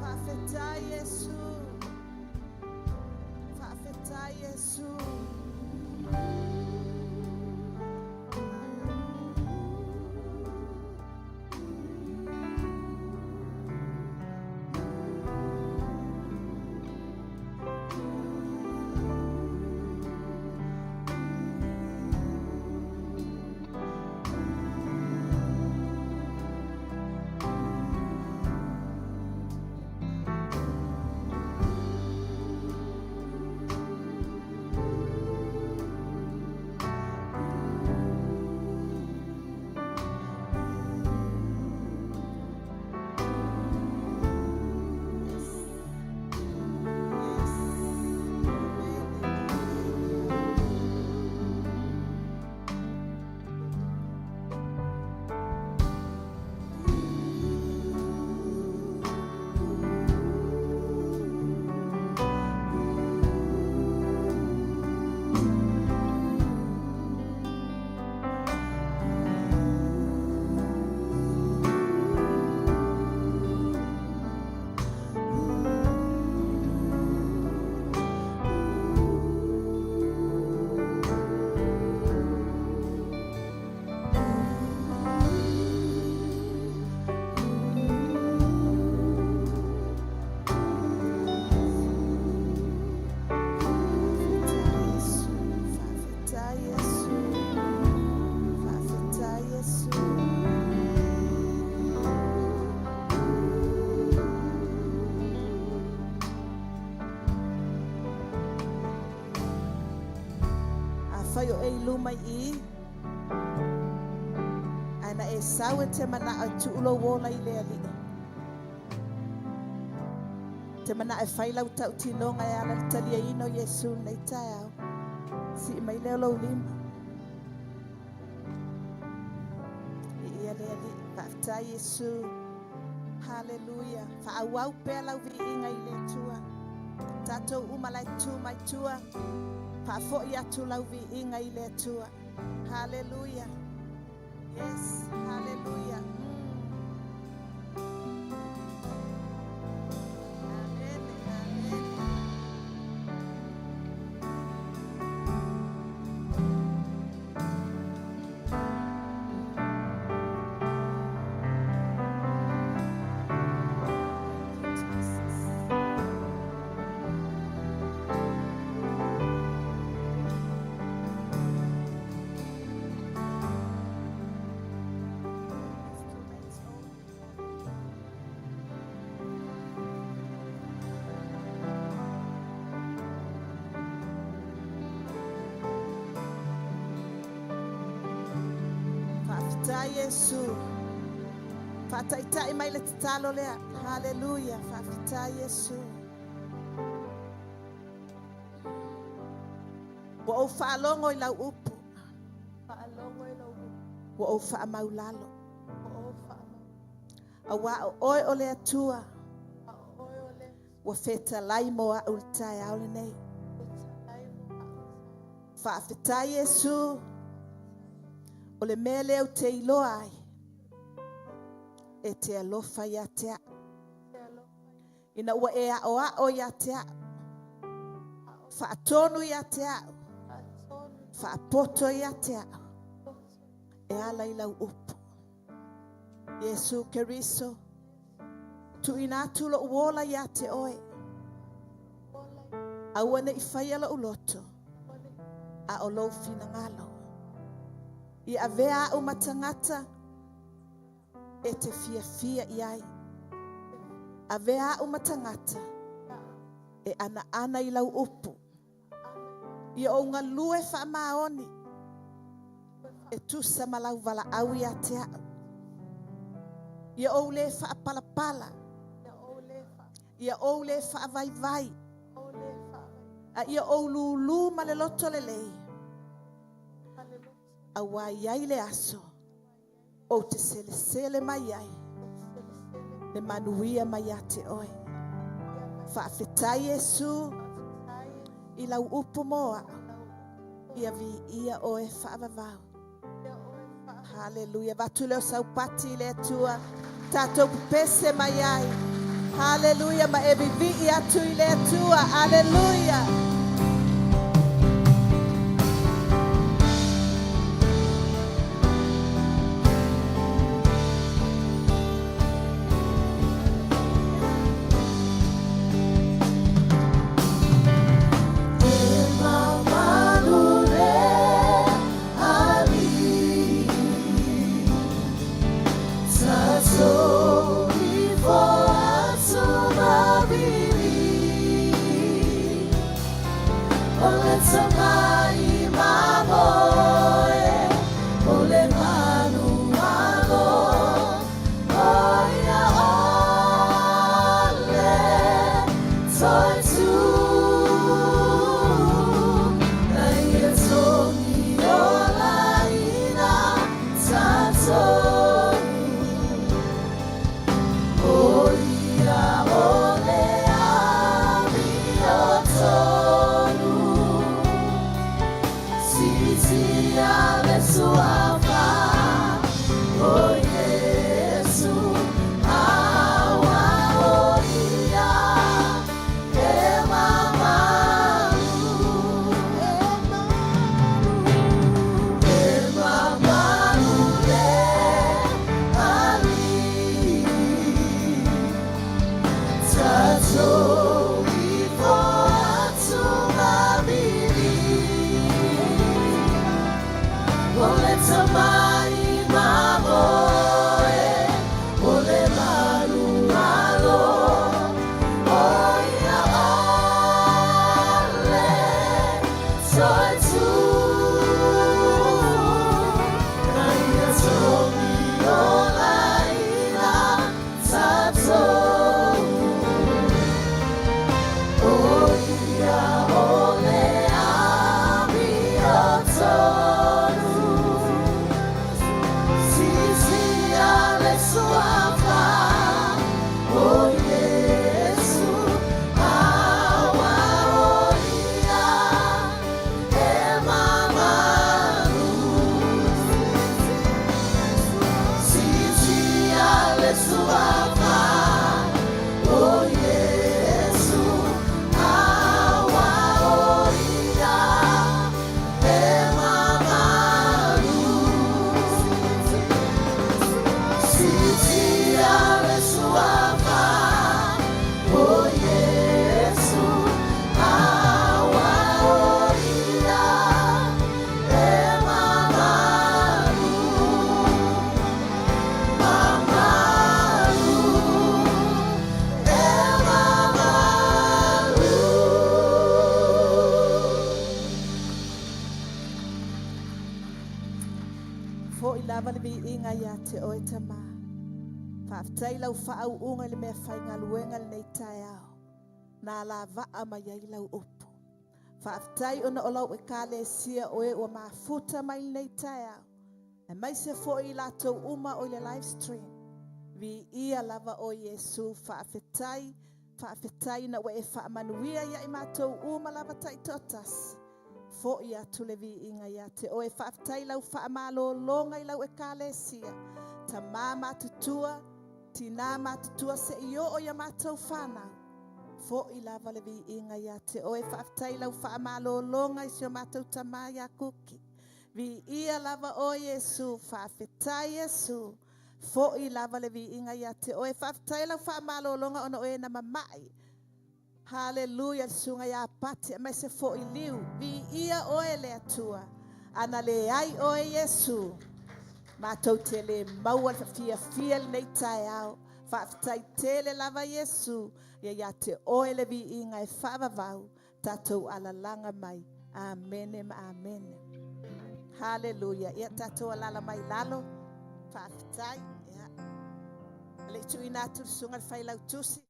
Faafetai Iesu. Faafetai Iesu. Faafetai Iesu. Faafetai Iesu. Afai o e i luma i i, ae na e sau e te manao e tuu lou ola i le Alii. Te manao e fai lau tautinoga e ala i le taliaina o Iesu i lenei taeao. Sii mai lea o lou lima. Viia le Alii. Faafetai Iesu. Haleluia. Faaauau pea lau viiga i le Atua. Tatou uma la e tu mai tua. Faafoi atu lau viiga i le Atua. Haleluia. Yes, haleluia. Amen, amen. Thank you, Jesus. Instruments only. Faafetai Iesu. Faataitai mai le tatalo lea. Haleluia. Faafetai Iesu. Ua ou faalogo i lau upu. Ua ou faamaulalo. Auā o oe o le Atua ua fetalai mo a'u i le taeao lenei. Faafetai Iesu o le mea lea ou te iloa ai e te alofa ia te a'u. Ina ua e aʻoaʻo ia te a'u, faatonu ia te a'u, faapoto ia te a'u, e ala i lau upu. Iesu Keriso, tuuina atu lo'u ola ia te oe. Aua ne i faia lo'u loto, a o lou finagalo. Ia avea a'u ma tagata e te fiafia i ai. Avea a'u ma tagata e anaana i lau upu. Ia ou galue faamaoni e tusa ma lau valaau ia te a'u. Ia ou lē faapalapala. Ia ou lē faavaivai. A ia ou lūlū ma le loto lelei. Auā e i ai le aso ou te selesele mai ai le manuia mai ia te oe. Faafetai Iesu i lau upu mo a'u. Ia viia oe faavavau. Haleluia. Avatu lea o saupati i le Atua. Tatou pepese mai ai. Haleluia. Ma e vivii atu i le Atua. Aleluia. Foʻi lava le viiga ia te oe Tamā. Faafetai i lau faauuga i le meafaigaluega i lenei taeao, na alavaa mai ai lau upu. Faafetai ona o lau ekalesia o e ua mafuta mai lenei taeao. Aemaise foi i latou uma o i le live stream. Viia lava oe Iesu, faafetai, faafetai ina ua e faamanuia ia i matou uma lava taitoatasi. Foi atu le viiga ia te oe. Faafetai i lau faamalologa i lau ekalesia. Tama matutua, tina matutua seia oo i a matou fanau. Foi lava le viiga ia te oe. Faafetai i lau faamalologa i si o matou tama ia Kuki. Viia lava oe Iesu, faafetai Iesu. Foi lava le viiga ia te oe. Faafetai i lau faamalologa ona o e na mama'i. Haleluia le susuga ia Pati aemaise foi Liu. Viia oe le Atua. Ana leai oe Iesu, matou te le maua le fiafia i lenei taeao. Faafetai tele lava Iesu, ia ia te oe le viiga e faavavau tatou alalaga mai. Amene ma amene. Haleluia. Ia tatou alala mai lalo. Faafetai. Ia. Le i tuuina atu le susuga i le failautusi.